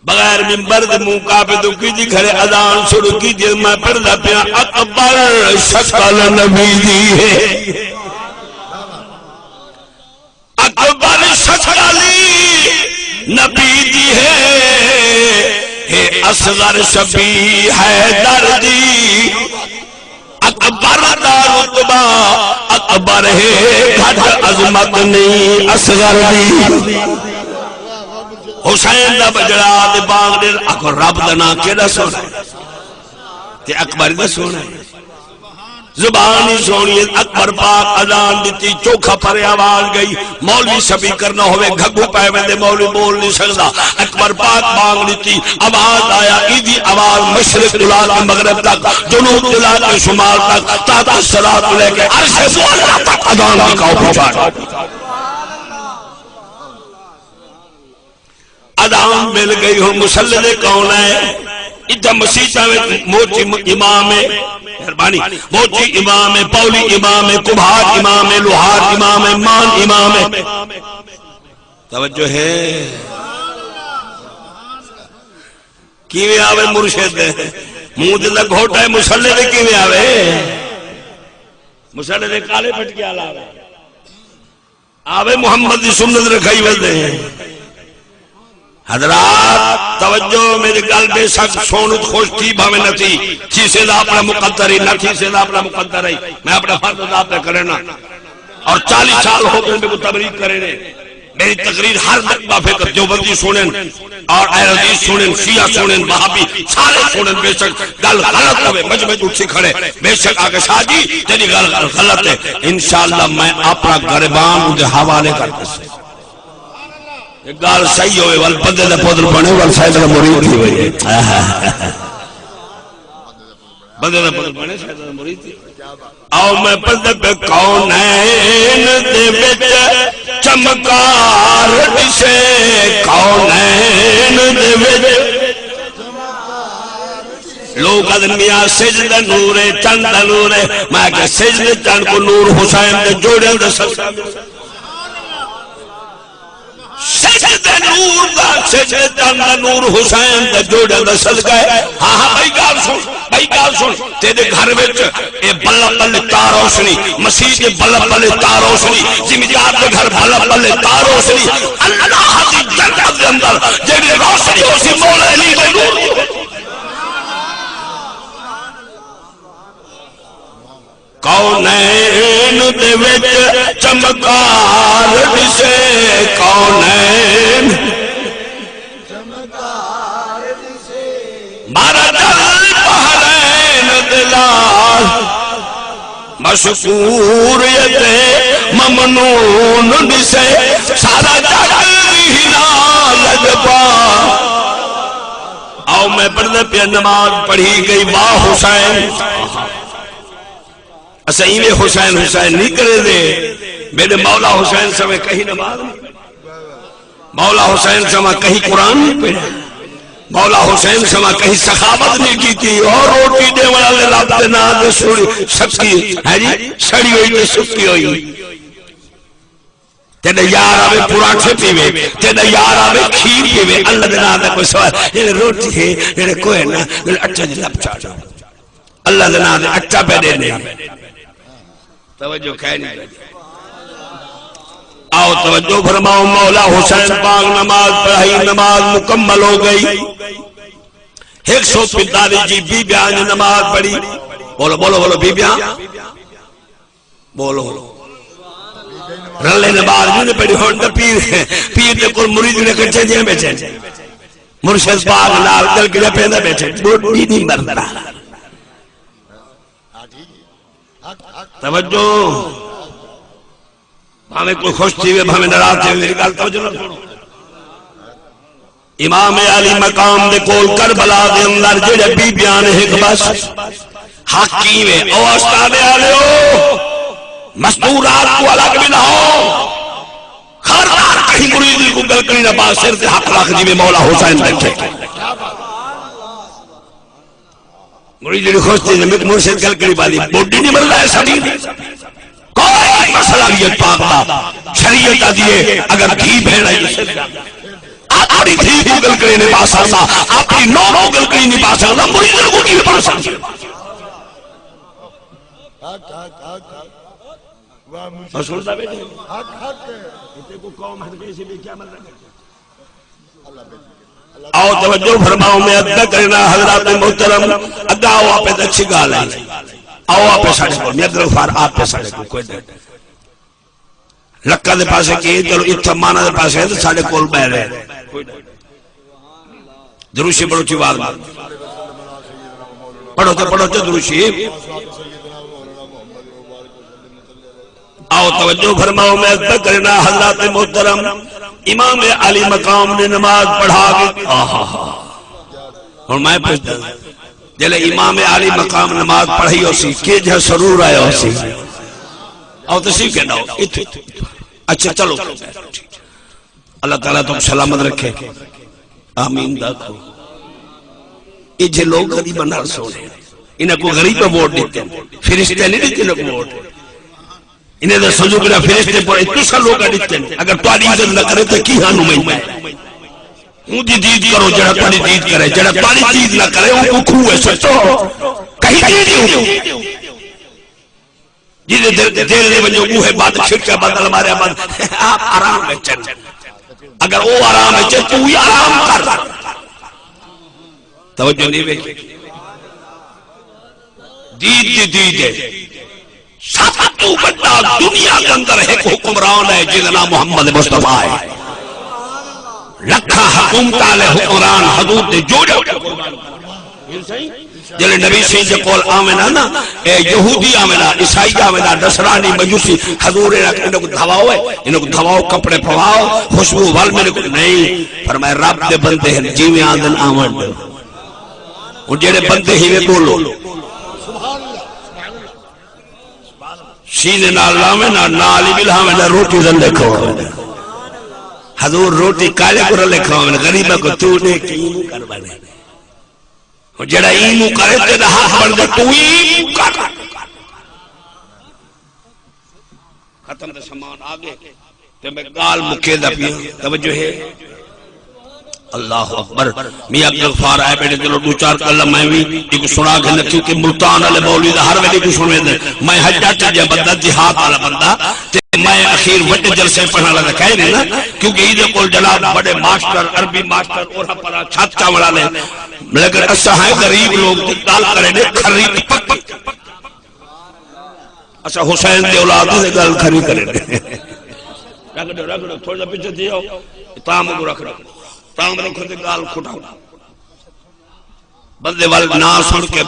بغیر ممبر دے منہ کعبے توں کیتی کھڑے، اذان شروع کیتی، میں پڑھدا پیاں، اکبر شکل نبی دی ہے، اکبر شکل نبی دی ہے، ہے اصغر شبیہ حیدر دی۔ اکبر دا رتبہ اکبر ہے، گھٹ عظمت نہیں اصغر دی۔ حسین دا بجڑا تے بانگ دے، آکھو رب دا ناں کیڑا سوہنا ہے؟ تے اکبر دا سوہنا ہے۔ زبان ہی سوہنی ہے۔ اکبر پاک اذان ݙتی، چوکھا پرے آواز ڳئی۔ مولوی سبھی کرنا ہووے، گھگو پئے ویندے، مولوی ٻول نہیں سڳدا۔ اکبر پاک بانگ ݙتی، آواز آیا، ایندی آواز مشرق توں لا کے مغرب تک، جنوب توں لا کے شمال تک، تحت الصراط توں لے کے عرش معلیٰ تک اذان دی کاؤ پہنچا ݙتی۔ اذان مل ڳئی، ہݨ مصلی دے کون ہے؟ اتھاں مسیتاں وچ موچی م-، امام ہے، مہربانی، موچی امام ہے، پولی امام ہے، کمہار امام ہے، لوہار امام ہے، مان امام ہے۔ توجہ ہے؟ کیویں آوے مرشد؟ منہ تے تاں گھوٹا ہے، مصلی تے کیویں آوے؟ مصلی تے کالے پٹکے آلا آوے۔ آوے محمد دی سنت رکھائی ودے۔ حضرات، توجہ، میری گل بے شک سُݨ، خوش تھی بھاویں نہ تھی، تھیسے دا اپݨا مقدر ہے، نہ تھیسے دا اپݨا مقدر ہے۔ میں اپݨا فرض ادا پیا کرنا۔ اور چالیس سال ہو گئے میرے کو تبلیغ کرے نے۔ میری تقریر ہر لقبہ پھر دیوبندی سُݨن، اور اہل حدیث سُݨن، شیعہ سُݨن، وہابی سارے سُݨن، بے شک گل غلط ہوے، مجمع اٹھی کھڑے، بے شک آکھے، "شاہ جی، تیری گل غلط ہے۔" انشاءاللہ میں اپݨا گریبان اُندے حوالے کر ݙیساں۔ یہ گل صحیح ہوے، ول بندے دا پتر بݨے، ول سائیں دا مرید تھی وڄے۔ بندے دا پتر بݨے، سائیں دا مرید تھی وڄے۔ آؤ میں پڑھدا پیا، کونین دے وچ چمکار ݙسے، کونین دے وچ۔ لوگ آہدن، "میاں، سجھ دا نور ہے، چن دا نور ہے۔" میں آکھیا، "سجھ دے چن کوں نور حسین دے جوڑیاں دا صدقہ۔" سجھ دے نور دا، سجھ دے چن دا نور حسین دے جوڑیاں دا صدقہ ہے۔ ہاں، ہاں، بھائی ڳالھ سُݨ، بھائی ڳالھ سُݨ۔ تیݙے گھر وچ اے بلب بلے تار روشنی، مسیت دے بلب بلے تار روشنی، زمیندار دے گھر بلب بلے تار روشنی، اللہ دی جنت دے اندر جیڑھی روشنی ہوسی، مولا علی دے نور دی ہوسی۔ کونین دے وچ چمکار ݙسے، کونین۔ مرج البحرین دے لال مشکور تے ممنون ݙسے، سارا جگ ہی نہ لڳ پا۔ آؤ میں پڑھدا پیا، نماز پڑھی ڳئی، واہ حسین۔ اساں ایویں حسین حسین نہیں کریندے۔ میݙے مولا حسین سویں کہیں نماز نہیں، مولا حسین سویں کہیں قرآن نہیں پڑھیا، مولا حسین سویں کہیں سخاوت نہیں کیتی۔ اور روٹی ݙیوݨ والے رب دے ناں تے سُݨی سکی ہے جی، سڑی ہوئی تے سکی ہوئی۔ تیݙا یار آوے پراٹھے پیوے، تیݙا یار آوے کھیر پیوے، اللہ دے ناں دا کوئی سوال، جیڑھے روٹی ہے، جیڑھے کوئے نہ، جیڑھے اٹے دی لپ چاڑو۔ اللہ دے ناں تے اٹا پئے ݙیندے۔ توجہ کائے نہیں۔ آؤ توجہ فرماؤ، مولا حسین پاک نماز پڑھائی، نماز مکمل ہو ڳئی۔ ہک سو پنتالیس جی بیبیاں نے نماز پڑھی۔ بولو، بولو، بولو، بیبیاں۔ بولو۔ رلے نماز نہیں پڑھی، ہݨ تاں پیر، پیر دے کول مرید نے کچے جیاں بیٹھے۔ مرشد پاک نال گل گلے پیندا بیٹھے، ٻڈھی نہیں مردا۔ توجہ۔ بھاویں کوئی خوش تھیوے، بھاویں ناراض تھیوے، میری گل توجہ نال سُݨو۔ امام عالی مقام دے کول کربلا دے اندر جیڑھے بیبیاں نے ہک بس حق کیویں، او استاد آلیو، مستورات کوں الگ ٻلہاؤ۔ خبردار کہیں مرید کوں گلکݨی نہ پا، سر تے ہتھ رکھ جیویں مولا حسین بیٹھے۔ مرید جیڑھی خوش تھی، میں مرشد گلکݨی پا دی، ٻڈھی نہیں مردا ہے ساݙی۔ کوئی مسئلہ نہیں ہے پاک دا، شریعت آہدی ہے، اگر دھی بھیݨ آئی ہے، اپݨی دھی کوں گلکݨی نہیں پا سڳدا، اپݨی نونہہ کوں گلکݨی نہیں پا سڳدا، مرید کوں کیویں پا سڳدا؟ اور سُݨدا ٻیٹھے؟ تے کوئی قوم ہٹ گئی سی، بے کیا مطلب ہے؟ آؤ توجہ فرماؤ، میں عرض کرنا حضرات محترم، اڳاں آؤ آپ اچھی ڳالھ ہے۔ آؤ آپ ساݙے کول، میں عبد الغفار آپ ساݙے کول کوئی ݙر۔ لکاں دے پاسے کی، چلو اتھاں مانا دے پاسے تے ساݙے کول ٻہہ رہے۔ دروشی پڑھو اچی آواز نال۔ پڑھو تے پڑھو تے دروشی۔ آؤ توجہ فرماؤ، میں عرض کرنا حضرات محترم، امام عالی مقام نے نماز پڑھا کے، آہا۔ ہݨ میں پوچھدا، جلے امام عالی مقام نماز پڑھائی ہوسی، کیجھا سرور آیا ہوسی؟ آؤ تشریف گھن آؤ۔ اتھے۔ اچھا چلو۔ اللہ تعالیٰ تہاکوں سلامت رکھے۔ آمین دا آکھو۔ ایجھے لوگ غریباں نال سونے، انہاں کوں غریب ووٹ ݙتے، فرشتے نہیں ݙتے انہاں کوں ووٹ۔ انہاں دا صندوق جیڑھا فرشتے پڑھے، تساں لوکاں ݙتے۔ اگر تہاݙی عزت نہ کرے تاں کی ہانوں میں؟ اوں دی دید کرو جیڑھا تہاݙی دید کرے، جیڑھا تہاݙی دید نہ کرے اوں کوں کھوہ ہے، سچو کہیں دید نہیں۔ جیندے دل، دل دے ونڄو، بوہے بند، کھڑکیاں بند، الماریاں بند، آپ آرام وچ ہن۔ اگر او آرام وچ ہن، توں وی آرام کر۔ توجہ نہیں ویکھی۔ دید دی دید ہے۔ سب توں وݙا دنیا دے اندر ہک حکمران ہے جس دا نام محمد مصطفیٰ ہے۔ لکھاں حکومتاں والے حکمران حضور دے جوڑے۔ جلے نبی سائیں دے کول آوے نا نا، اے یہودی آوے نا، عیسائی آوے نا، نصرانی، مجوسی، حضور انہاں کوں، انہاں کوں دھواؤ ہے، انہاں کوں دھواؤ، کپڑے پواؤ، خوشبو ول میرے کوں نہیں۔ فرمایا، رب دے بندے ہن، جیویں آندن آون ݙیو۔ ہن جیڑھے بندے ہیوے ٻولو۔ سینے نال لاویں نا، نال ہی ٻلھاویں نا، روٹی رندے کھواویں نا۔ حضور روٹی کالے کوں رلے کھواویں نا، غریباں کوں توں ݙے کے اینوں کر بݨے۔ ہن جیڑھا اینوں کرے، تیݙا حق بݨدے، توں اینوں کر۔ ختم دے سامان آ ڳئے تے میں ڳالھ مکیندا پیاں۔ توجہ ہے؟ اللہ اکبر۔ میاں عبدالغفار آئے ٻیٹھے، چلو ݙو چار ڳالھاں میں وی ایکوں سݨا گھناں، کیونکہ ملتان والے مولوی دا ہر ویلے کوں سݨویندے۔ میں حجاں چ جیہا بندہ، جہاد والا بندہ، تے میں اخیر وݙے جلسے پڑھݨ والا کائے نہیں نا، کیونکہ ایندے کول جناب وݙے ماسٹر، عربی ماسٹر، اورا پرا چھت چاوݨ والے، لیکن اساں ہیں غریب لوگ، تے ڳالھ کرے نے کھری تے پکی۔ اساں حسین دی اولاد دی ڳالھ کھری کرے نے۔ رکھ ݙیو، رکھ ݙیو، تھوڑا جیہا پچھے تھی آؤ، تام کوں رکھ ݙیو، تام رکھو تے ڳالھ کھٹاؤ۔ بندے ول نہ سݨ کے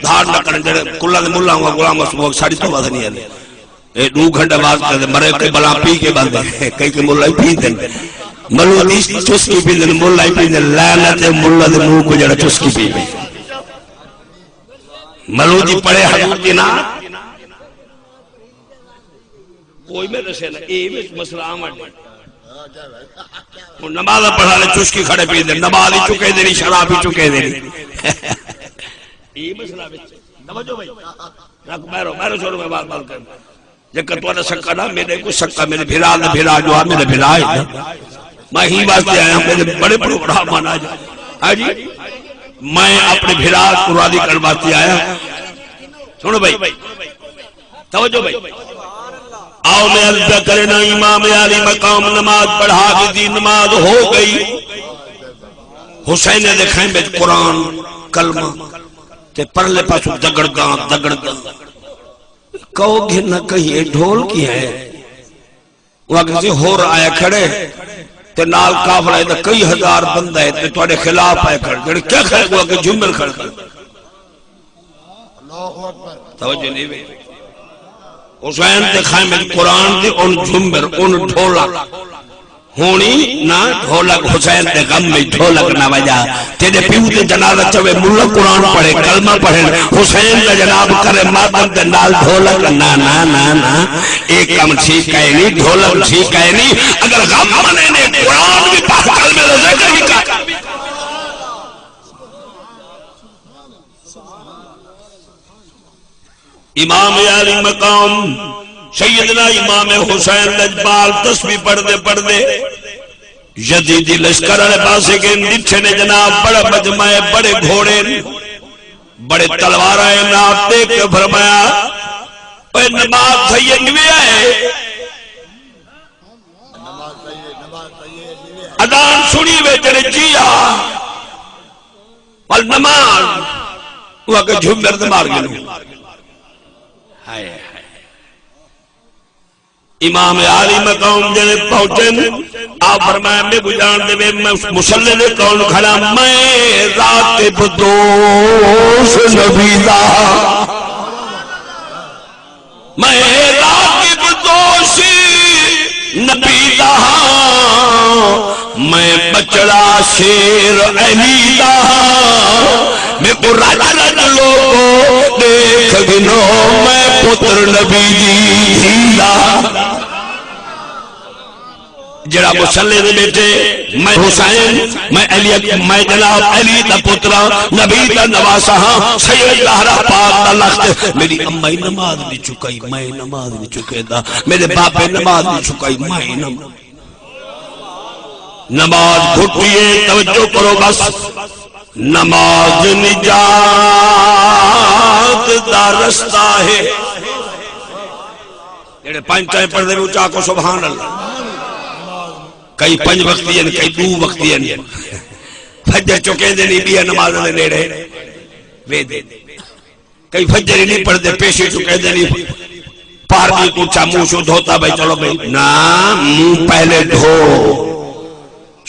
دھاڑ نہ کرن، جیڑھے کلاں دے ملاں ہوا، غلام مسموع ساݙی توبہ تے نہیں آندے۔ اے ݙو گھنٹے بعد کدے مرے، کوئی بلا پی کے بندے، کئی کے ملا ہی پیندن۔ ملو دی چسکی پیندن، ملا ہی پیندن، لعنت ہے ملا دے منہ کوں جیڑھا چسکی پی۔ ملو دی پڑھے حضور دی نا۔ کوئی میں دسے نا، اے وچ مسئلہ آوݨ ݙے۔ ہݨ نماز پڑھا لے، چسکی کھڑے پیندے، نماز ہی چکے دے نہیں، شراب ہی چکے دے نہیں۔ اے مسئلہ وچ۔ توجہ بھائی۔ رکھ، مہرو، مہرو چھوڑو، میں بات، بات کر۔ جے کہ تہاݙا سکا نہ، میݙے کوں سکا، میݙے بھرا دا بھرا جو آ، میݙا بھرا ہے نا۔ میں ہی واسطے آیا، میݙے بڑے پروگرام آنا جا۔ ہاں جی، میں اپݨے بھرا کوں راضی کرݨ واسطے آیا۔ سݨو بھائی، توجہ بھائی۔ آؤ میں عرض پیا کرے نا، امام عالی مقام نماز پڑھا ݙتی، نماز ہو ڳئی۔ حسین دے خیمے وچ قرآن، کلمہ، تے پرلے پاسوں دگڑداں، دگڑداں۔ کہو گھن نہ کہیں، اے ڈھول کی ہے؟ او آکھسی، ہور آئے کھڑے تے نال قافلہ دا کئی ہزار بندہ ہے تے تہاݙے خلاف آئے کھڑے، جیڑھے کیا کھڑے؟ او آکھے جھمر کھڑے۔ توجہ نہیں وی۔ حسین دے خیمے وچ قرآن دی اُن جھمر، اُن ڈھولک۔ ہونی نہ ڈھولک، حسین دے غم وچ ڈھولک نہ وڄا۔ تیݙے پیو تے جنازہ چوے، ملا قرآن پڑھے، کلمہ پڑھن، حسین دا جناب کرے ماتم تے نال ڈھولک۔ نہ، نہ، نہ، نہ۔ اے کم ٹھیک کائے نہیں، ڈھولک ٹھیک کائے نہیں۔ اگر غم منے نے، قرآن وی پڑھ، کلمے دا ذکر وی کر۔ امام عالی مقام سیدنا امام حسین لجپال تسبیح پڑھدے پڑھدے یزیدی لشکر والے پاسے ڳئے، ݙٹھے نے جناب، بڑا مجمع ہے، بڑے گھوڑے نے، بڑے تلواراں ہیں، آپ ݙیکھ کے فرمایا، اے نماز تھئی ہے، کیویں ہے؟ اذان سݨی وے جیڑھے جی آ، ول نماز، او آکھے جھمر تے مار گھنوں۔ ہائے ہائے۔ امام عالی مقام جیڑھے پہنچے نے، آپ فرمایا، میکوں ڄاݨدے وے، میں مصلی دے کول کھڑا، میں راکب دوست نبی دا۔ میں راغب دوست نبی دا ہاں، میں ٻچڑا شیر علی دا ہاں۔ میکوں رڄ رڄ لوکو ݙیکھ گھنو، میں پتر نبی دی دھی دا۔ جیڑھا مصلی دے ٻیٹھے، میں حسین، میں علی اک-، میں جناب علی دا پتر ہاں، نبی دا نواسہ ہاں، سید زہرا پاک دا لخت۔ میری اماں ہی نماز نہیں چکائی، میں نماز نہیں چکیندا، میرے بابے نماز نہیں چکائی، میں نماز نماز گھٹی ہے، توجہ کرو بس۔ نماز نجات دا رستہ ہے۔ جڑے پنج ٹائم پڑھدے وے، اچا آکھو سبحان اللہ۔ کئی پنج وقتی ہیں، کئی ڈو وقتی ہیں۔ فجر چکیندے نہیں، ٻیا نماز دے نیڑے ویندے۔ کئی فجر ہی نہیں پڑھدے، پیشی چکیندے نہیں، پہر دی کوں اچا منہ شو دھوتا بھائی، چلو بھائی، نہ، منہ پہلے دھو۔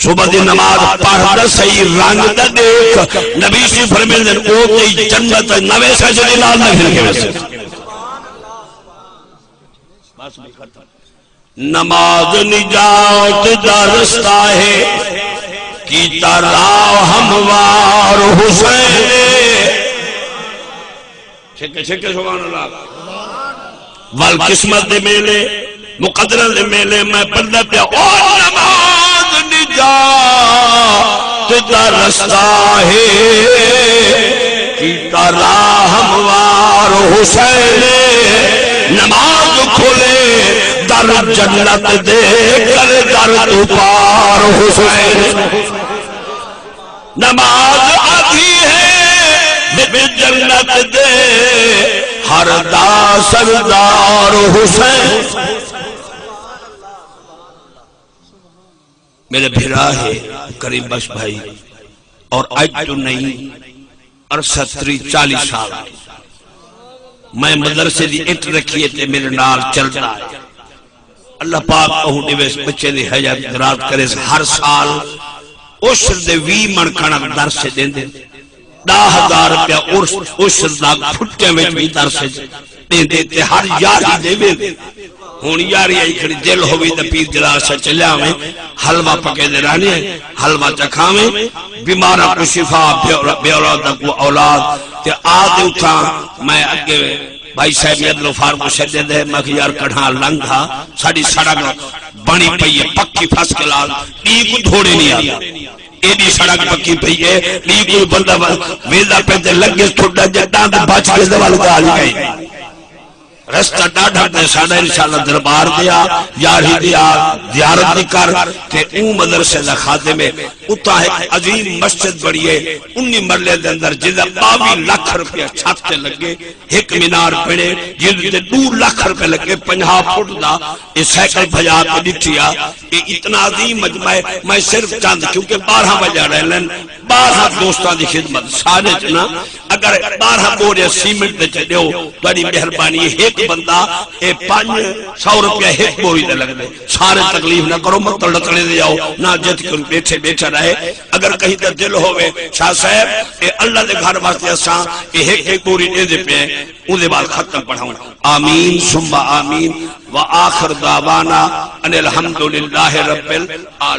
صبح دی نماز پڑھ تے صحیح رنگ دا ݙیکھ۔ نبی سی فرمیندے، او تئی جنت نہ ویسے جڑی نال نہ پھر کے ویسے۔ نماز نجات دا رستہ ہے، کیتا راہ ہموار حسین۔ چھکے، چھکے، سبحان اللہ۔ ول قسمت دے میلے، مقدراں دے میلے، میں پڑھدا پیا، او نماز نجات دا رستہ ہے، کیتا راہ ہموار حسین۔ نماز کھولے در جنت دے، کر در توں پار حسین۔ نماز آدھی ہے بچ جنت دے، ہر دا سردار حسین۔ میرے بھرا ہے کریم بخش بھائی، اور اج تو نہیں، عرصہ تری چالیس سال میں مدرسے دی اٹ رکھی ہے تے میرے نال چلدا ہے۔ اللہ پاک ٻہوں ݙیویس، ٻچے دی حیات دراز کریس۔ ہر سال عشر دے ویہہ مݨ کݨک درس ݙیندے، ݙاہ ہزار روپیہ عرس، عشر دا پھٹیاں وچ وی درس ݙیندے تے ہر یارہی دے ویندے۔ ہݨ یارہی آئی کھڑی، دل ہووی تاں پیر جلال شاہ چلے آویں، حلوہ پکیندے رہنے ہیں، حلوہ چا کھاویں، بیماراں کوں شفا، بے اولا-، بے اولاد دا کوں اولاد۔ تے آ تے اتھاں میں اڳے بھائی صاحب ادلو فارغ کوں سݙے دے، میں کہ یار کڈھاں لنگھ ہا، ساݙی سڑک بݨی پئی ہے پکی فرش کلال، ݙینہہ کوں دھوڑے نہیں آندے۔ ایݙی سڑک پکی پئی ہے، ݙینہہ کوں بندہ و-، ویندا پئے تے لڳے تھوڑا جا ݙند بچ ڳئے تے ول ڳالھ ہی کائنی۔ رستہ ݙاڈھا تے ساݙا انشاءاللہ دربار دے آ، یارہی دے آ، زیارت دی کر۔ تے اوں مدرسے دا خادم ہے، اتھاں ہک عظیم مسجد بݨی ہے، انی مرلے دے اندر، جیندا ٻاویہہ لکھ روپیہ چھت تے لڳے، ہک مینار بݨے جیندے تے ݙو لکھ روپے لڳے، پنجاہ فٹ دا۔ اے سائیکل بھجا کے ݙٹھی آ۔ اے اتنا عظیم مجمع ہے، میں صرف چند، کیونکہ ٻارہاں وڄا رہلن، ٻارہاں دوستاں دی خدمت سارے چ نا، اگر ٻارہاں بورے سیمنٹ دے چ ݙیو، تہاݙی مہربانی ہے۔ ہک بندہ اے پنج سو روپیہ ہک بوری دے لڳدے۔ سارے تکلیف نہ کرو، متل لتڑے دے آؤ، نہ جت کے ٻیٹھے ٻیٹھا رہے۔ اگر کہیں دا دل ہووے، شاہ صاحب، اے اللہ دے گھر واسطے اساں اے ہک ہک بوری ݙیندے پئے ہیں، اوندے بعد ختم پڑھاؤں۔ آمین ثم آمین۔ وآخر دعوانا ان الحمدللہ رب العالمین۔